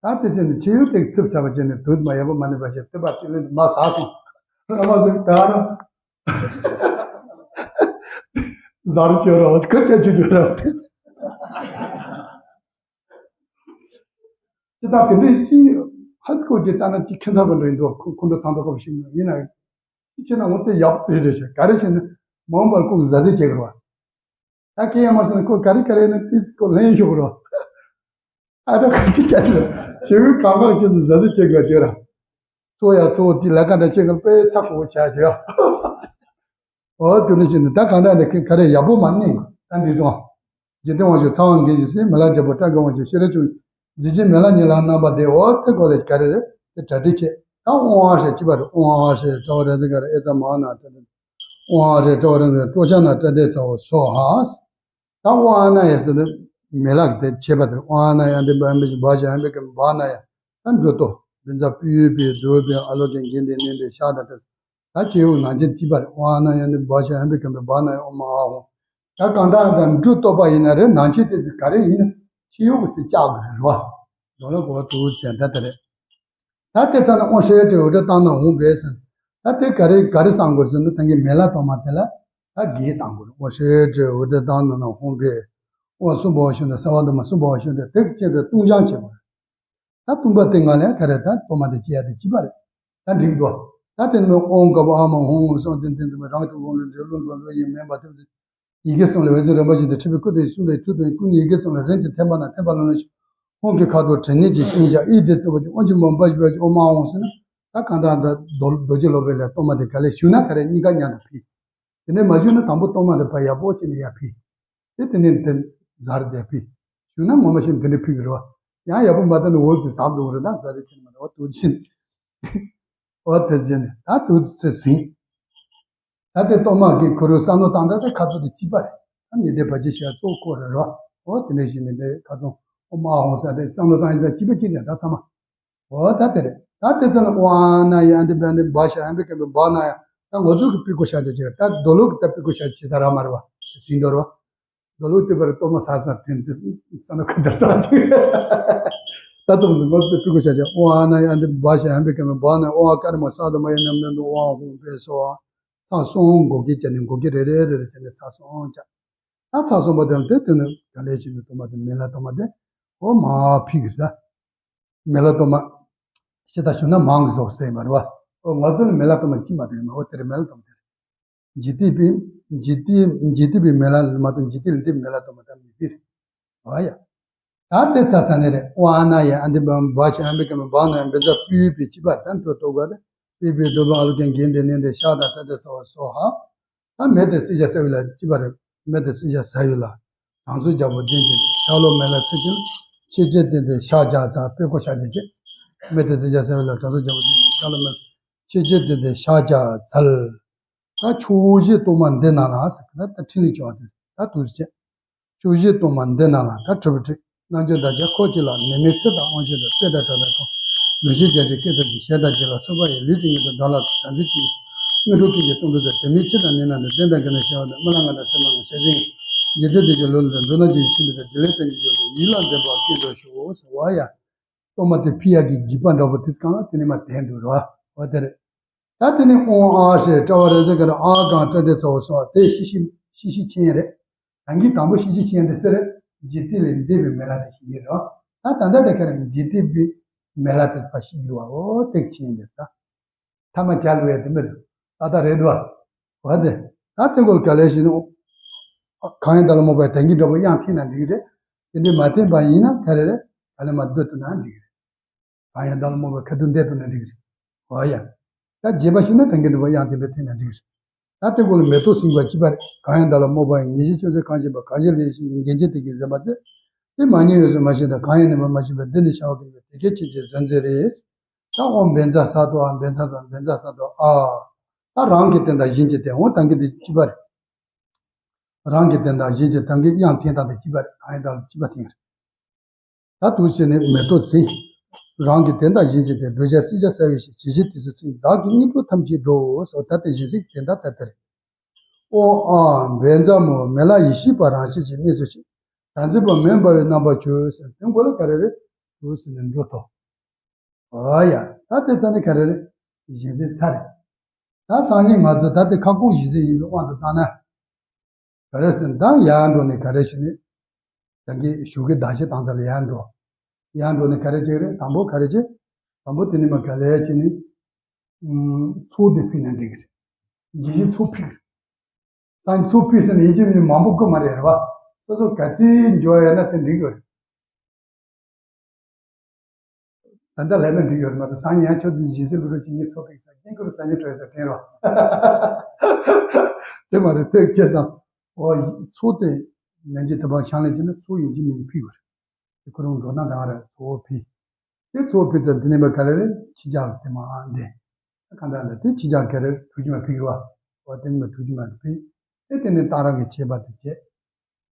ད་དེ་ཚེ་ནི་ཆེ་ཡུལ་དེ་ཚིབ་ཚ་བ་བྱས་ནས་དུད་མ་ཡག་པོ་མ་གནས་པ་བྱས་ལྟེ་བ་དེ་ལས་མ་ཟ་སོང་། ར་མ་ཟོས་ད་ར། ཟ་རུ་བཅོས་ར་བ་ཁ་སྐྱ་ཆུ་རྒྱུ་ར་བ་དེ་ཚེ། ཅི་ད་དེ་འདྲའི་ཅི་ཧ་ཚི་ཀོ་ཅི་ལྟ་ན་ཅི་ཁྱད་མཚར་པོ་འདྲ་ཡིན་འདུག་ཁོ་ཁོ་འདྲ་ཚང་འདུག་ཁོ་ཞིག་ཡིན་ན། ཅི་བྱས་ན་འོ་དེ་ཡག་པོ་རེད་རེད་ཤག་ག་རེ་བྱས་ན་མ་འོངས་པར་ཁོ་གི་ཟ་ཟི་བྱེད་དགོས་ར། ད་སྐད་ཡང་མ་སོང་ཁོ་ག་རེ་ག་རེ་ཡིན་ན་ཏིས་ཁོ་ལེན་ཤོག་རོ། ཨ་ད་ག་ཅི་བྱ་དེ་ཞེ་བོའི་གང་གང་ཅི་ཟི་ཟ་ཟི་བྱེད་དགོས་བྱོས་ར། གཙོ་ཡ་གཙོ་བོ་དེ་ལ་ག་འདྲ་བྱེད་དགོས་དཔེ་ཚ་ཁོ་བོ་བྱ་བྱོས། འོ་དེ་ནི་ཞིག་ནི་ད་གང་ལྟར་ནི་ག་རེ་ཡག་པོ་མ་གནས་ད་འདི་སོང་། འཇིག་རྟེན་དབང་ཕྱུག་ཚ་བ་འགེལ་གྱི་སྲིད་མི་ལ་རྒྱལ་པོ་སྐྲ་གི་དབང་ཕྱུག་ཤེས་རབ་མཆོག་མཛེས་བཞིན་མི་ལ་ཉིད་ལ་རྣམ་པ་བདེ་འོ་དེ་གོ་ལས་ག་རེ་རེད་དེ་གྲ་སྒྲིག་བྱེད་ད་ཨོང་ཨ་ཧྲེ་ཅི་བ་རེད་ཨོང་ཨ་ཧྲེ་ཏྲ་བ་ར་ཟི་ག་རེ་ཨེ་ཙ་མ་ན་ཏྲ་ཏ་ཨོང་ཨ་ཧྲེ་ཏྲ་བ་ར་ཟི་ཀྲོ་ཅ་ན་ཏྲ་ཏེ་ཚ་བོ་སོ་ཧ། ད་ཨོང་ཨ་ན་ཡ་ཟེར་ཏེ་མི་ལ་དེ་བྱེད་པ་དེ་ཨོང་ཨ་ན་ཡ་འདི་བ་འབི་བ་ཞ་ཡ་འབི་ག་བ་ན་ཡ་ད་འགྲོ་ཏོ་བི་ཛ་པི་ཡུ་པི་དུ་པི་ཨ་ལོ་ཀན་གིན་དེ་ནན་དེ་ཤ་ད་ཏ་ད་ཆེ་ཡུ་ནང་ཆེན་ཅི་བ་རེད་ཨོང་ཨ་ན་ཡ་འདི་བ་ཞ་ཡ་འབི་ག་བ་ན་ཡ་ཨོ་མ་ཨ་ཧོ། ད་གང་ལྟར་ད་འབྲུ་བཏོག་པ་ཡིན་ན་རེད། ནང་ཆས་དེ་ཚོ་ག་རེ་ཡིན་ན་ཕྱི་ཡོག་གི་ཚིག་བཅག་དགོས་རེད་བ། མདོ་ལ་གོ་བ་ཐུག་ཅན་ད་དེ་རེད། ད་དེ་ཚ་ན་དབང་ཤེས་དྲི་འོ་དྲི་བཏང་ན་འོང་བས་ཟེར། ད་དེ་ག་རེ་ག་རེ་བསམ་དགོས་ཟེར་ན་ད་གིན་མེ་ལྷ་གཏོར་མ་དེ་ལ་ད་དགེ་བསམ་དགོས་རེད། དབང་ཤེས་དྲི་འོ་དྲི་བཏང་ན་ན་འོང་བས། དབང་གསུམ་པོ་ཞུ་ན་སརྦ་དྷརྨ་གསུམ་པོ་ཞུ་ན་དེ་ཅན་དེ་བཏུང་སྦྱང་བྱེད་དགོས་རེད། ད་བཏུང་པ་དེ་ང་ལ་ག་རེ་ད་གཏོར་མ་དེ་སྐྱེ་ཡ་དེ་གཅིག་པ་རེད། ད་འགྲིག་འདུག་ད་དེ་ནི་ཨོཾ་ག་བ་ཨ་མ་ཧཱུྃ་ཧཱུྃ་སོགས་དེ་དེ་ཚོ་རང་དུ་འོང་ལུས་འདྲེ་ལུས་པ་ལུས་ཡིན་མིན་པ་དེ་ཚོ་ཡི་གེ་གསུམ་ལ་འོད་ཟེར་རིམ་པ་བཞིན་དུ་འཁྲིགས་པའི་སྐུ་དེ་གསུང་དང་ཐུགས་དང་ཀུན་ནས་ཡི་གེ་གསུམ་ལ་རིམ་གྱིས་ཐིམ་པ་ན་ཐིམ་པ་ལ་ལ་ཞིག་ཧཱུྃ་གི་ཁ་དོག་དྲི་ནད་ཀྱི་ཤིང་བྱ་ཨི་དེ་ལྟ་བུ་ཀྱི་དབང་གྱུར་མ་འབའ་ཞིག་པའི་ཨོཾ་ཨཱཿཧཱུྃ་ཟེར་ན། ད་གང་ལྟར་ད་རྡོ་རྡོ་རྗེ་སློབ་དཔོན་ལ་གཏོར་མ་དེ་ག་ལེར་ཞུ་ན་ག་རེ་གཉིས་ཀ་མཉམ་དུ་ཕུལ། དེ་ནས་མ་ཞུ་ན་དང་པོ་གཏོར་མ་དེ་ཕར་ཡག་པོ་བྱས་ནས་ཡར་ཕུལ། དེ་དེ་ནས་དེ་གཟར་དེ་ཕུལ། ཞུ་ན་ངོ་མ་བཞིན་དེ་འདྲ་ཕུལ་གི་རེད་བ། ཡང་ཡག་པོ་མ་བཏང་ན་འོག་གི་ཟག་འགྲོ་གི་རེད། ད་ཟ་རེ་བྱས་ནས་མ་འདྲ་བ་དུ་ཕྱིན། འོ་དེ་བྱས་ནས་ད་དུ་ཚེ་ཟིན། ད་དེ་གཏོར་མ་གི་གུ་རུ་བསམ་བློ་བཏང་ད་དེ་ཁ་ཚུགས་དེ་གཅིག་པ་རེད། ད་ཉི་ཟླའི་བར་ཆད་ཞེས་གཙོ་བོ་ཁོ་རེད་རོ། འོ་དེ་འདྲ་ཞིག་ནས་དེ་ཁ་ཚུགས་ཨོཾ་ཨཱཿཧཱུྃ་ཟེར་དེ་བསམ་བློ་བཏང་ཡིན་ད་གཅིག་པ་གཅིག་རེད་ད་ཚང་མ། འོ་ད་དེ་རེད། ད་དེ་ཚོ་ནི་ཨོཾ་ཨཱཿནྡྷཱི་ཨ་ནི་བ་ནི་བྷ་ཤ་ཨམ་བི་ཀ་མི་བྷ་ན་ཡ། ད་ང་ཚོ་གི་པི་ཀོ་ཤ་ཅེ་ཅེ་ད་རྡོ་ལུག་གི་ད་པི་ཀོ་ཤ་ཅེ་ས་ར་མ་རེད་བ། དེ་ཟིན་དོ་རེད་བ། རྡོ་ལུག་དེ་བར་གཏོར་མ་ས་ས་དྲན་དེ་ས་ན་ཁ་དར་ས་ཅིག་ད་ཙམ་ཟིན་ང་ཚོ་པི་ཀོ་ཤ་ཅེ་ཨོཾ་ཨཱཿནྡྷཱི་ཨ་ནི་བྷ་ཤ་ཨམ་བི་ཀ་མི་བྷ་ན་ཨོཾ་ཨཱཿ་ཀརྨ་ས་དྷརྨ་ཡ་ནམ་ནམ་དུ་ཨོཾ་ཨཱཿཧཱུྃ་ཕཊ་སྭཱ་ཧཱ། ཚར་སོང་འགོག་རྐྱེན་བྱས་ནས་འགོག་རྐྱེན་རེ་རེ་རེ་རེ་བྱས་ནས་ཚར་སོང་ཅག་ད་ཚར་སོང་བ་དེ་ལ་དེ་དེ་ནི་ག་ལས་བྱས་ནས་གཏོར་མ་དེ་མེ་ལྷ་གཏོར་མ་དེ་འོ་མ་ཕིག་གི་ད། མེ་ལྷ་གཏོར་མ། ཤི་ད་ཞུ་ན་མང་གི་ཟོག་ཟེར་མ་རེད་བ། འོ་ང་ཚོ་ལ་མེ་ལྷ་གཏོར་མ་ཅི་མ་དེ་མ་འོ་དེ་རེད་མེ་ལྷ་གཏོར་མ་དེ་རེད། འཇིག་རྟེན་པའི་འཇིག་རྟེན་འཇིག་རྟེན་པའི་མེ་ལྷ་མ་གཏོགས་འཇིག་རྟེན་ལ་འདི་མེ་ལྷ་གཏོར་མ་ད་མི་ཕིག་རེད། འོ་ཡ། ད་དེ་ཚ་ཚ་ནས་རེད། ཨོཾ་ཨཱཿནྡྷཱི་ཨ་ནི་བྷ་ཤ་ཨམ་བི་ཀ་མི་བྷ་ན་ཡ་བཛྲ་པུཥྤེ་ཅི་པ་ད་འགྲོ་ཏོ་ག་ད་པུཥྤེ་དྷཱུ་པ་ཨ་ལོ་ཀྱ་གནྡྷེ་ནནྡེ་ཤ་ད་ཏྲ་ཏེ་སྭཱ་ཧཱ། ད་མེ་དེ་སྲེག་བྱ་ཟ་བའི་ལ་ཅི་པ་རེད། མེ་དེ་སྲེག་བྱ་ཟ་བའི་ལ། དྲང་སྲོང་རྒྱལ་པོ་བདེན་ཅིང་ཤ་ལོ་མེ་ལ་ཚིག་ཅིང་ཆེ་ཆེ་དེ་དེ་ཤ་རྒྱག་ཚ་པེ་ཀོ་ཤ་རྒྱག་ཅེས། མེ་དེ་སྲེག་བྱ་ཟ་བའི་ལ་དྲང་སྲོང་རྒྱལ་པོ་བདེན་ཅིང་ཤ་ལོ་མེ་ཆེ་ཆེ་དེ་དེ་ཤ་རྒྱག་ཚལ། ད་ཕྱོགས་བཞིའི་གཏོར་མ་འདི་རྣམས་ལ་ཟེར་གི་ད་ད་ཕྲིན་ལས་བྱ་བ་དེ་ད་དུས་བྱེད། ཕྱོགས་བཞིའི་གཏོར་མ་འདི་རྣམས་ལ་ད་གྲུབ་པའི་ཁྲིད། རྣལ་འབྱོར་བདག་ཅག་འཁོར་བཅས་ལ། ནད་མེད་ཚེ་དང་དབང་ཆེན་དང་། བསད་དང་བསྐྲད་དང་བཀྲོངས། ལོ་ཤས་བརྒྱ་ཅིག་སྐད་དང་བཅས། ཞེས་དང་བཅས་ལ་སོགས་པ་ཡི། ལུས་ཀྱི་དངོས་གྲུབ་བདག་ལ་དང་ཚེ་གཅིག་གི། དངོས་གྲུབ་ཀུན་གྱི་གཏོར་མ་སྩོལ། དེ་མིན་ཕྱི་དང་ནད་ན་དང་། བཙན་དང་ག་ན་ཞེས་པ་དང་། སྨོན་ལམ་ང་དང་ཚེ་མང་བ་ཞེས་བཞིན། འཇིག་རྟེན་བདེ་སྐྱིད་ལོ་ལ་འགྲོ། མདོར་ན་ཇི་ཞིག་ཕྱིན་པ་དང་། རྒྱུན་ལས་བརྟན་གྱི་འབྱུང་ལྡན། ཡིད་ལ་འཛིན་པ་ཀུན་འགྲོ་ཤོག་ཟེར་བ་ཡ། གཏོར་མ་དེ་ཕུལ་ཡག་གི་དགེ་བ་འདྲ་པོ་དེ་ཚོ་གང་ལ་དེ་ནས་མ་དེ་འདུག་རོ། འོ་དེ་རེད། ད་དེ་ནས་ཨོཾ་ཨཱཿ་ཧྲཱིཿ་ཊཱ་བ་ར་ཛ་ག་ར་ཨཱཿ་གང་ཊཱ་ཏེ་ཚ་བོ་སྭཱ་ཧཱ། དེ་ཤི་ཤི་ཤི་ཤི་ཆེན་རེད། ད་གིན་དང་པོ་ཤི་ཤི་ཆེན་དེ་སེ་རེད། འཇིག་རྟེན་ལས་འདས་པའི་མེ་ལྷ་དེ་ཤི་ཡིན་རོ། ད་ད་ལྟ་དེ་ཁ་རེ་འཇིག་རྟེན་པའི་མེ་ལྷ་དེ་ཕར་ཤི་གི་རེད་བ། འོ་དེ་ཆེན་དེ་ད། ཐ་མ་བྱ་ལུ་ཡ་དེ་མེད་ཚུལ་ད་ལྟ་རེད་འདུག་བ། འོ་དེ། ད་དེ་གོ་ལ་ག་ལས་ཤི་ནི། གང་ཡང་བདག་ལ་རྨོངས་པ་ཡི། ད་གིན་འདྲ་པོ་དབྱངས་འཐེན་ན་འགྲིག་གི་རེད། དེ་འདྲའི་མ་འཐེན་པ་ཡིན་ན་ག་རེ་རེད། ག་ལེ་མ་སྡོད་ཐུབ་ན་འགྲིག་གི་རེད། གང་ཡང་བདག་ལ་རྨོངས་པ་ཁ་ཐུག་འདས་ཐུབ་ན་འགྲིག་གི་རེད། འོ་ཡ། ད་རྗེས་མ་ཤི་ན་ད་གིན་འདྲ་པོ་དབྱངས་འཐེན་པའི་འཐེན་ན་འགྲིག་གི་རེད། ད་དེ་གོ་ལ་མེ་ཏོག་སྲིན་པོ་ཅི་པ་རེད། གང་ཡང་བདག་ལ་རྨོངས་པ་ཡི། ཉེར་ཞི་ཆོས་མཛད་གང་བྱེད་པ། གང་ཞིག་ལས་ཤིན་ཏུ་འགལ་རྐྱེན་དེ་བཞིན་ཟིན་པ་མཛད། དེ་མ་ཉེས་འོད་སྲུང་མ་ཞིག་དང་། གང་ཡང་ནུས་པ་མ་ཞིག་པ། འདི་ནི་བྱ་བ་ཀུན་པའི། དེ་སྐད་ཅེས་བྱའི་ཟོན་མཛད་རེད། ད་ཨོཾ་བཛྲ་ས་ཏྭ་ཨ། བཛྲ་ས་བཛྲ་ས་ཏྭ་ཨ། ད་རང་གི་དོན་དང་གཞན་གྱི་དོན། འོ་ད་གིན་དེ་ཅི་པ་རེད། རང་གི་དོན་དང་གཞན་གྱི་དོན་གྱི་དབྱངས་འཐེན་སྟངས་དེ་གཅིག་པ་རེད། གང་ཡང་དག་ལ་གཅིག་པ་འཐེན་རེད། ད་དུ་བྱས་ནས་མེ་ཏོག་ཟིན། རང་གི་དོན་དང་གཞན་གྱི་དོན། བསྒྲུབ་བྱ་སྲེག་བྱ་ཟ་བའི་ཕྱིར། ཇི་ཞིག་དེ་སུ་ཚིག་བདག་གི་དངོས་གྲུབ་ཐམས་ཅད་འགྲོ་ཟེར། ད་དེ་བཞིན་གཟིགས་དེ་འདྲ་ད་ལྟར། ཨོཾ་ཨཱཿ་བཛྲ་མུ་མེ་ལྷ་ཡེ་ཤེས་པ་རང་བཞིན་གྱིས་གནས་སུ་གཤེགས། དམ་ཚིག་པ་མེ་འབར་བའི་རྣམ་པར་གྱུར་ཟེར། དེ་མགོ་ལ་ག་རེ་རེད། དུ་ཟེར་ནས་འགྲོ་ཐོག་འོ་ཡ། ད་དེ་ཚ་ནི་ག་རེ་རེད། བཞིན་སྲེག་ཚར་རེད། ད་སང་ཉིན་ང་ཚོ་ད་དེ་ཁ་སྐོང་བཞིན་སྲེག་ཡིན་པའི་དབང་དུ་བཏང་ན། ག་རེ་ཟེར་ན་ད་ཡར་འགྲོ་ནས་ག་རེ་བྱས་ནས། ད་གིན་ཞུ་གི་ད་ཤི་དང་ཚ་ལ་ཡར་འགྲོ། ཡར་འགྲོ་ནས་ག་རེ་བྱེད་རེད། དང་པོ་ག་རེ་བྱེད། དང་པོ་དེ་ནི་མ་ག་ལས་བྱས་ནས། ཚོགས་དེ་ཕུལ་ན་འགྲིག་གི་རེད། ཇི་ཞིག་ཚོགས་ཕུལ་གི་རེད། སང་ཚོགས་ཕུལ་ཟེར་ནས་ཡིན་གཅིག་མིན་གཅིག་མང་པོ་དགོས་མ་རེད་རེད་བ། སོ་སོ་ག་ཚོད་འགྱོ་ཡ་ན་དེ་འགྲིག་གི་རེད། ད་ལྟ་ལས་ན་འགྲིག་ཡོད་མ་གཏོགས་སང་ཉིན་ཡང་ཁྱོད་ཚོ་ཇི་སྲིད་ལུ་རུ་ཅིག་ངས་ཚོགས་ཕེག་ས་རྐྱེན་ཁུར་ས་ཉིན་གྲོས་ས་དྲན་རོགས། དེ་མ་རེད་དེ་ཁྱེད་ཚང་། འོ་ཚོགས་དེ་ནན་གྱི་དུ་བ་ཤང་ལས་ཀྱི་ན་ཚོགས་ཡིན་གྱི་མིན་གྱི་ཕི་གོ་རེད། དེ་ཁོ་རང་འགྲོ་ན་དང་རེད་ཚོགས་ཕི། དེ་ཚོགས་ཕི་ཚ་འདི་ནས་མ་ག་རེ་རེད་ཕྱི་རྒྱག་དེ་མ་འདི། གང་ལྟར་ད་དེ་ཕྱི་རྒྱག་ག་རེ་གྲུ་ཅི་མ་ཕི་གི་བ། འོ་དེ་ནས་མ་གྲུ་ཅི་མ་དེ་ཕི། དེ་དེ་ནས་ཏང་རང་གི་བྱེད་པ་དེ་བྱེད།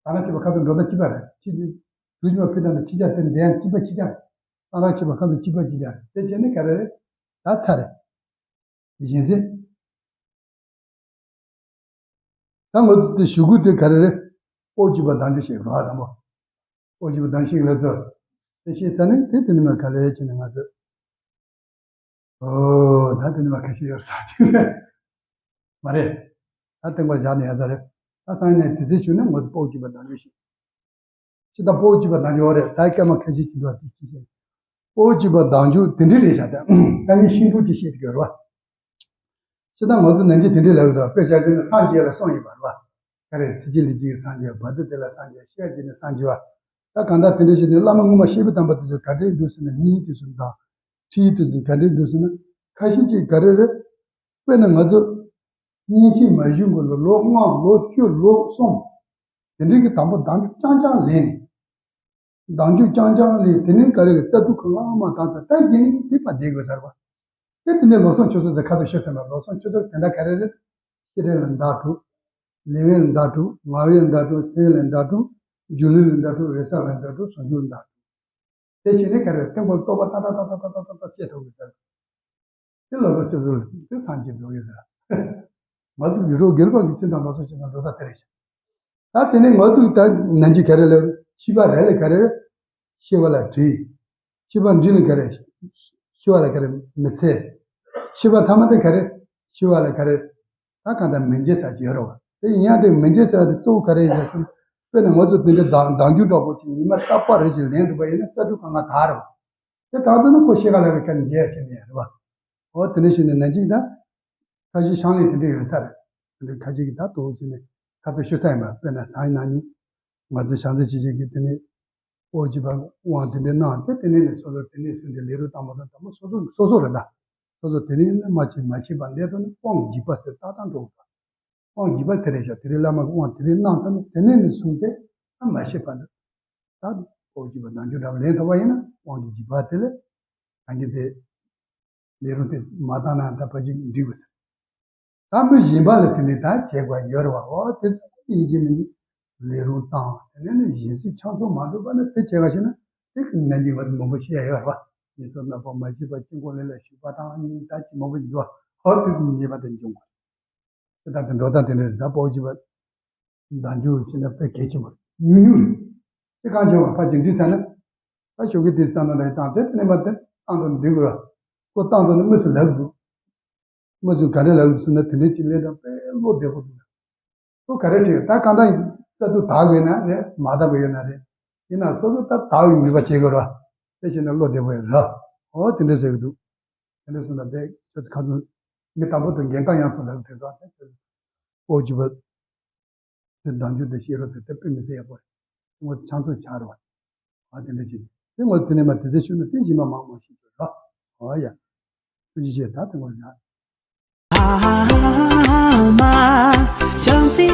ད་རང་བྱེད་པ་ཁ་ཐུག་འགྲོ་ད་ཅི་པ་རེད། ཅི་ཅི། གྲུ་ཅི་མ་ཕི་ད་ནི་ཕྱི་རྒྱག་དེ་འདི་ཡང་ཅི་པ་ཕྱི་རྒྱག་ད་རང་བྱེད་པ་ཁ་ཐུག་ཅི་པ་ཅི་རྒྱག་རེད། དེ་བྱས་ནས་ག་རེ་རེད། ད་ཚ་རེད། བཞིན་སྲེག་ད་ང་ཚོ་དེ་ཞུ་དགོས་དེ་ག་རེ་རེད། དཔའ་བོ་བརྒྱུད་པ་བདག་འཇུག་བཤད་ཀྱི་རེད་བ། དང་པོ་དཔའ་བོ་བརྒྱུད་པ་བདག་འཇུག་བཤད་ཀྱི་ལབ་ཚུལ་དེ་བཤད་ཚར་ནས། དེ་དེ་ནས་མར་ག་ལེར་བྱས་ནས་ང་ཚོས། ཨོ་ད་དེ་ནས་མར་ཁ་ཤས་ཡོད་ས་ཅིག་རེད། མ་རེད། ད་སྟེང་པར་བཞག་ནས་ཡ་ས་རེད། ད་སང་ཉིན་ནས་དེ་ཚོའི་ཆུ་ནས་ངོ་དཔའ་བོ་བརྒྱུད་པ་བདག་འཇུག་བཤད། ཅི་ལྟར་དཔའ་བོ་བརྒྱུད་པ་བདག་འཇུག་ཡོད་རེད། ད་སྐར་མ་ཁ་ཤས་ཅིག་འདུག་བ། དེ་ཅི་བཤད། དཔའ་བོ་བརྒྱུད་པ་བདག་འཇུག་དེ་འདྲ་རེད་བཞག་ད་ད་ངས་ཤིང་ཕྲུག་ཅིག་བཤད་དེ་གི་རེད་བ། ཅི་ལྟར་ང་ཚོ་ནན་གྱིས་དེ་འདྲ་ལབ་ཀྱི་འདུག་དཔེ་ཆ་བཞག་ན་སངས་རྒྱས་ལ་གསུམ་ཡོད་པ་རེད་བ། ག་རེ། སྲིད་རྒྱལ་ལས་སྐྱེས་ཀྱི་སངས་རྒྱས། བ་དྷི་དྷི་ལ་སངས་རྒྱས། ཤཱཀྱ་ནས་སངས་རྒྱས་པ། ད་གང་ལྟར་དེ་འདྲ་བྱས་ནས་བླ་མ་སྔོན་མ་སྐྱེས་བུ་དམ་པ་དེ་ཚོ་ག་འདྲས་འདུག་ཟེར་ན། མིང་དེ་ཚོ་དང་ཁྲིད་ཡིག་དེ་ཚོ་ག་འདྲས་འདུག་ཟེར་ན། ཁ་ཤས་ཅིག་ག་རེ་རེད། དཔེར་ན་ང་ཚོ་མཉེས་ཆེན་མ་ཞུ་གོང་ལ་ལོ་ལྔ་ལོ་བཅུ་ལོ་གསུམ་དེ་འདྲའི་གི་དང་པོ་བདག་འཇུག་རྐྱང་རྐྱང་ལེན་ནས། བདག་འཇུག་རྐྱང་རྐྱང་ལེན། དེ་ནས་ག་རེ་གི་རྩ་ལྟུང་གང་ལ་མ་བཏང་ཚར། ད་གཞི་ནས་དེ་པ་བསྡད་དགོས་ཚར་བ། དེ་དེ་ནས་ལོ་གསུམ་ཆུ་ཚོད་ཟེར་ཁ་ཚོ་ཤོད་ཚར་ན། ལོ་གསུམ་ཆུ་ཚོད་དེ་འདྲ་ག་རེ་རེད། ཤེས་རབ་ལ་བདག་སྒྲུབ། ལེའུ་ལ་བདག་སྒྲུབ། ངག་དབང་ལ་བདག་སྒྲུབ། སེམས་ལ་བདག་སྒྲུབ། སྒྱུ་ལུས་ལ་བདག་སྒྲུབ། འོད་གསལ་ལ་བདག་སྒྲུབ། ཟུང་འཇུག་ལ་བདག་སྒྲུབ། དེ་བྱས་ནས་ག་རེ། སྟོན་པ་རྟོགས་པ་ཏག་ཏག་ཏག་ཏག་ཏག་ཏག་ཏག་བཤད་ཐུབ་དགོས་ཚར། དེ་ལོ་གསུམ་ཆུ་ཚོད་ལ་དེ་སངས་རྒྱས་འགྲོ་གི་ཟེར། ང་ཚོ་ཡུ་རོབ་རྒྱལ་ཁབ་ཀྱི་སྤྱི་དང་ལོ་གསུམ་ཆུ་ཚོད་འགྲོ་སྟངས་དེ་རེད་ཤག་ད་དེ་ནས་ང་ཚོ་ད་ནན་གྱིས་ག་རེ་ལབ། ཕྱི་པ་རེ་ལ་ག་རེ། ཤེས་པ་ལ་དྲིས། ཕྱི་པ་འབྲིང་ལ་ག་རེ། ཤེས་པ་ལ་ག་རེ། མི་ཚེ། ཕྱི་པ་ཐ་མ་དེ་ག་རེ། ཤེས་པ་ལ་ག་རེ། ད་གང་ལྟར་མི་འཇིགས་ས་ཅིག་ཡོད་རེད་བ། དེ་ཡིན་ཡང་དེ་མི་འཇིགས་ས་དེ་གཙོ་བོ་ག་རེ་ཡིན་ཟེར་ན། དཔེར་ན་ང་ཚོ་དེ་འདྲའི་བདག་བདག་འཇུག་འདྲ་པོ་ཅིག་ཉི་མ་རྟག་པར་རེ་ཞིག་ལེན་ཐུབ་པ་ཡིན་ན་རྩ་ལྟུང་གང་ག་དག་རེད་བ། དེ་དག་ཐུབ་ན་ཁོ་ཤེས་ག་ལ་བའི་ཁ་འཇལ་ཡ་ཅིག་མེད་རེད་བ། འོ་དེ་འདྲ་བྱས་ནས་ནན་གྱིས་ད་ཁ་ཤས་ཤང་ལས་དེ་འདྲ་ཡོད་ས་རེད། དེ་འདྲ་ཁ་ཤས་ཀྱིས་ད་དོགས་བྱས་ནས་ཁ་ཚོད་ཤོད་ས་ཡིན་པ། དཔེར་ན་སང་ཉིན་གནངས་ཉིན་ང་ཚོ་ཞང་ཚེ་ཆོས་རྒྱལ་གྱིས་དེ་ནས་དཔའ་བོ་བརྒྱུད་པ་དབང་དེ་འདྲ་གནང་། དེ་དེ་ནས་ནས་སོ་སོར་དེ་ནས་བཟུང་སྟེ་ལས་རོགས་བཏང་མ་བཏང་དང་པོ་སོ་སོ་སོ་སོ་རེད་ད། སོ་སོ་དེ་ནས་ནི་མ་བྱེད་མ་བྱེད་པ་ལས་དོན་ནི་དབང་གི་འཇིགས་པ་ཟེར་ཏག་ཏག་འགྲོ་དགོས་པ། དབང་གི་འཇིགས་པ་དེ་རེད་ཤག་དེ་རིང་བླ་མ་དབང་དེ་རིང་གནང་ཚར་ནས་དེ་ནས་ནས་བཟུང་སྟེ་ད་མ་བྱེད་པ་འདི། ད་དཔའ་བོ་བརྒྱུད་པ་བདག་འཇུག་འདྲ་པོ་ལེན་ཐུབ་པ་ཡིན་ན་དབང་གི་འཇིགས་པ་དེ་ལས་ད་གིན་དེ་ལས་རུང་དེ་མ་བཏང་ན་ད་ཕ་གི་འགྲིག་གི་ཟེར། ད་མི་གཞན་པ་ལ་དེ་ནས་ད་བྱེད་དགོས་ཡོད་རེད་བ། འོ་དེ་ཚོ་ཡིན་གྱི་མིན་གྱི་ལས་རུང་བཏང་། དེ་ནས་ནི་གཞན་སེམས་ཆགས་ཚོར་མ་འགྲོ་བ་ནི་དེ་བྱེད་ག་ཤེས་ན་དེ་གི་ནན་གྱིས་ང་ཚོ་མང་པོ་བཤད་ཡ་ཡོད་རེད་བ། ཡིན་སོགས་ནག་པོ་མ་ཤེས་པ་སྐྱེ་འགོག་ལས་ལ་ཞུགས་པ་དང་ཡིན་ད་ཅི་མང་པོ་འདུག་བ། འོ་དེ་ཚོ་ཉེས་པ་དེ་འབྱུང་དགོས། དེ་ལྟར་དུ་འགྲོ་སྟངས་དེ་འདྲ་རེད། ད་དཔའ་བོ་བརྒྱུད་པ་བདག་འཇུག་བྱས་ན་དཔེ་གལ་ཆེན་པོ་རེད། ཉུང་ཉུང་རེད། དེ་གང་བྱུང་བ་ཕར་རྒྱུགས་འདྲི་ས་ན། ད་ཞོགས་ཀས་དེ་བསམ་བློ་རེ་བཏང་སྟེ་དེ་ནས་མར་དེ་བཏང་དང་འགྲིག་དགོས། ཁོ་བཏང་དང་ནི་དམིགས་སུ་ལབ་དགོས། དམིགས་སུ་ག་རེ་ལབ་དགོས་ཟེར་ན་དེ་འདྲའི་ཅིག་ལས་དང་དཔེ་བློ་བདེ་པོ་འདུག་ཁོ་ག་རེ་དྲིས་ད་གང་ལྟར་རྩ་ལྟུང་དག་དགོས་ན་རེད། མ་དག་པ་ཡོད་ན་རེད། ཡིན་ན་སོ་སོ་ད་དག་པའི་ནུས་པ་བྱེད་དགོས་ར། དེ་བྱས་ན་བློ་བདེ་པོ་ཡོད་ར། འོ་དེ་འདྲ་ཟེར་གི་འདུག་དེ་འདྲ་སོང་ན་དེ་ཁྱོད་ཚོ་ཁ་སང་མི་དང་པོ་དང་རྒན་རྒོན་ཡང་སོང་ལབ་དེ་ཚོ་དེ་ཚོ་དཔའ་བོ་བརྒྱུད་པ་དེ་བདག་འཇུག་དེ་བཤད་རོགས་ཟེར་དེ་དཔེ་མི་སྲིད་ཡག་པོ་རེད། ངོ་ཚ་ཆང་ཚོ་ཆགས་རེད་བ། ཨ་དེ་འདྲ་བྱས་ཏེ་དེ་ངོ་དེ་ནས་མ་དེ་ཚེ་ཤུལ་ན་དེ་བཞིན་མ་མང་མང་ཞིག་བྱོས་ར། ཨ་ཡ། ཐུགས་རྗེ་ཆེ། ད་དེ་ངོ་ཡ། ཨ་མ། བྱམས་བརྩེ་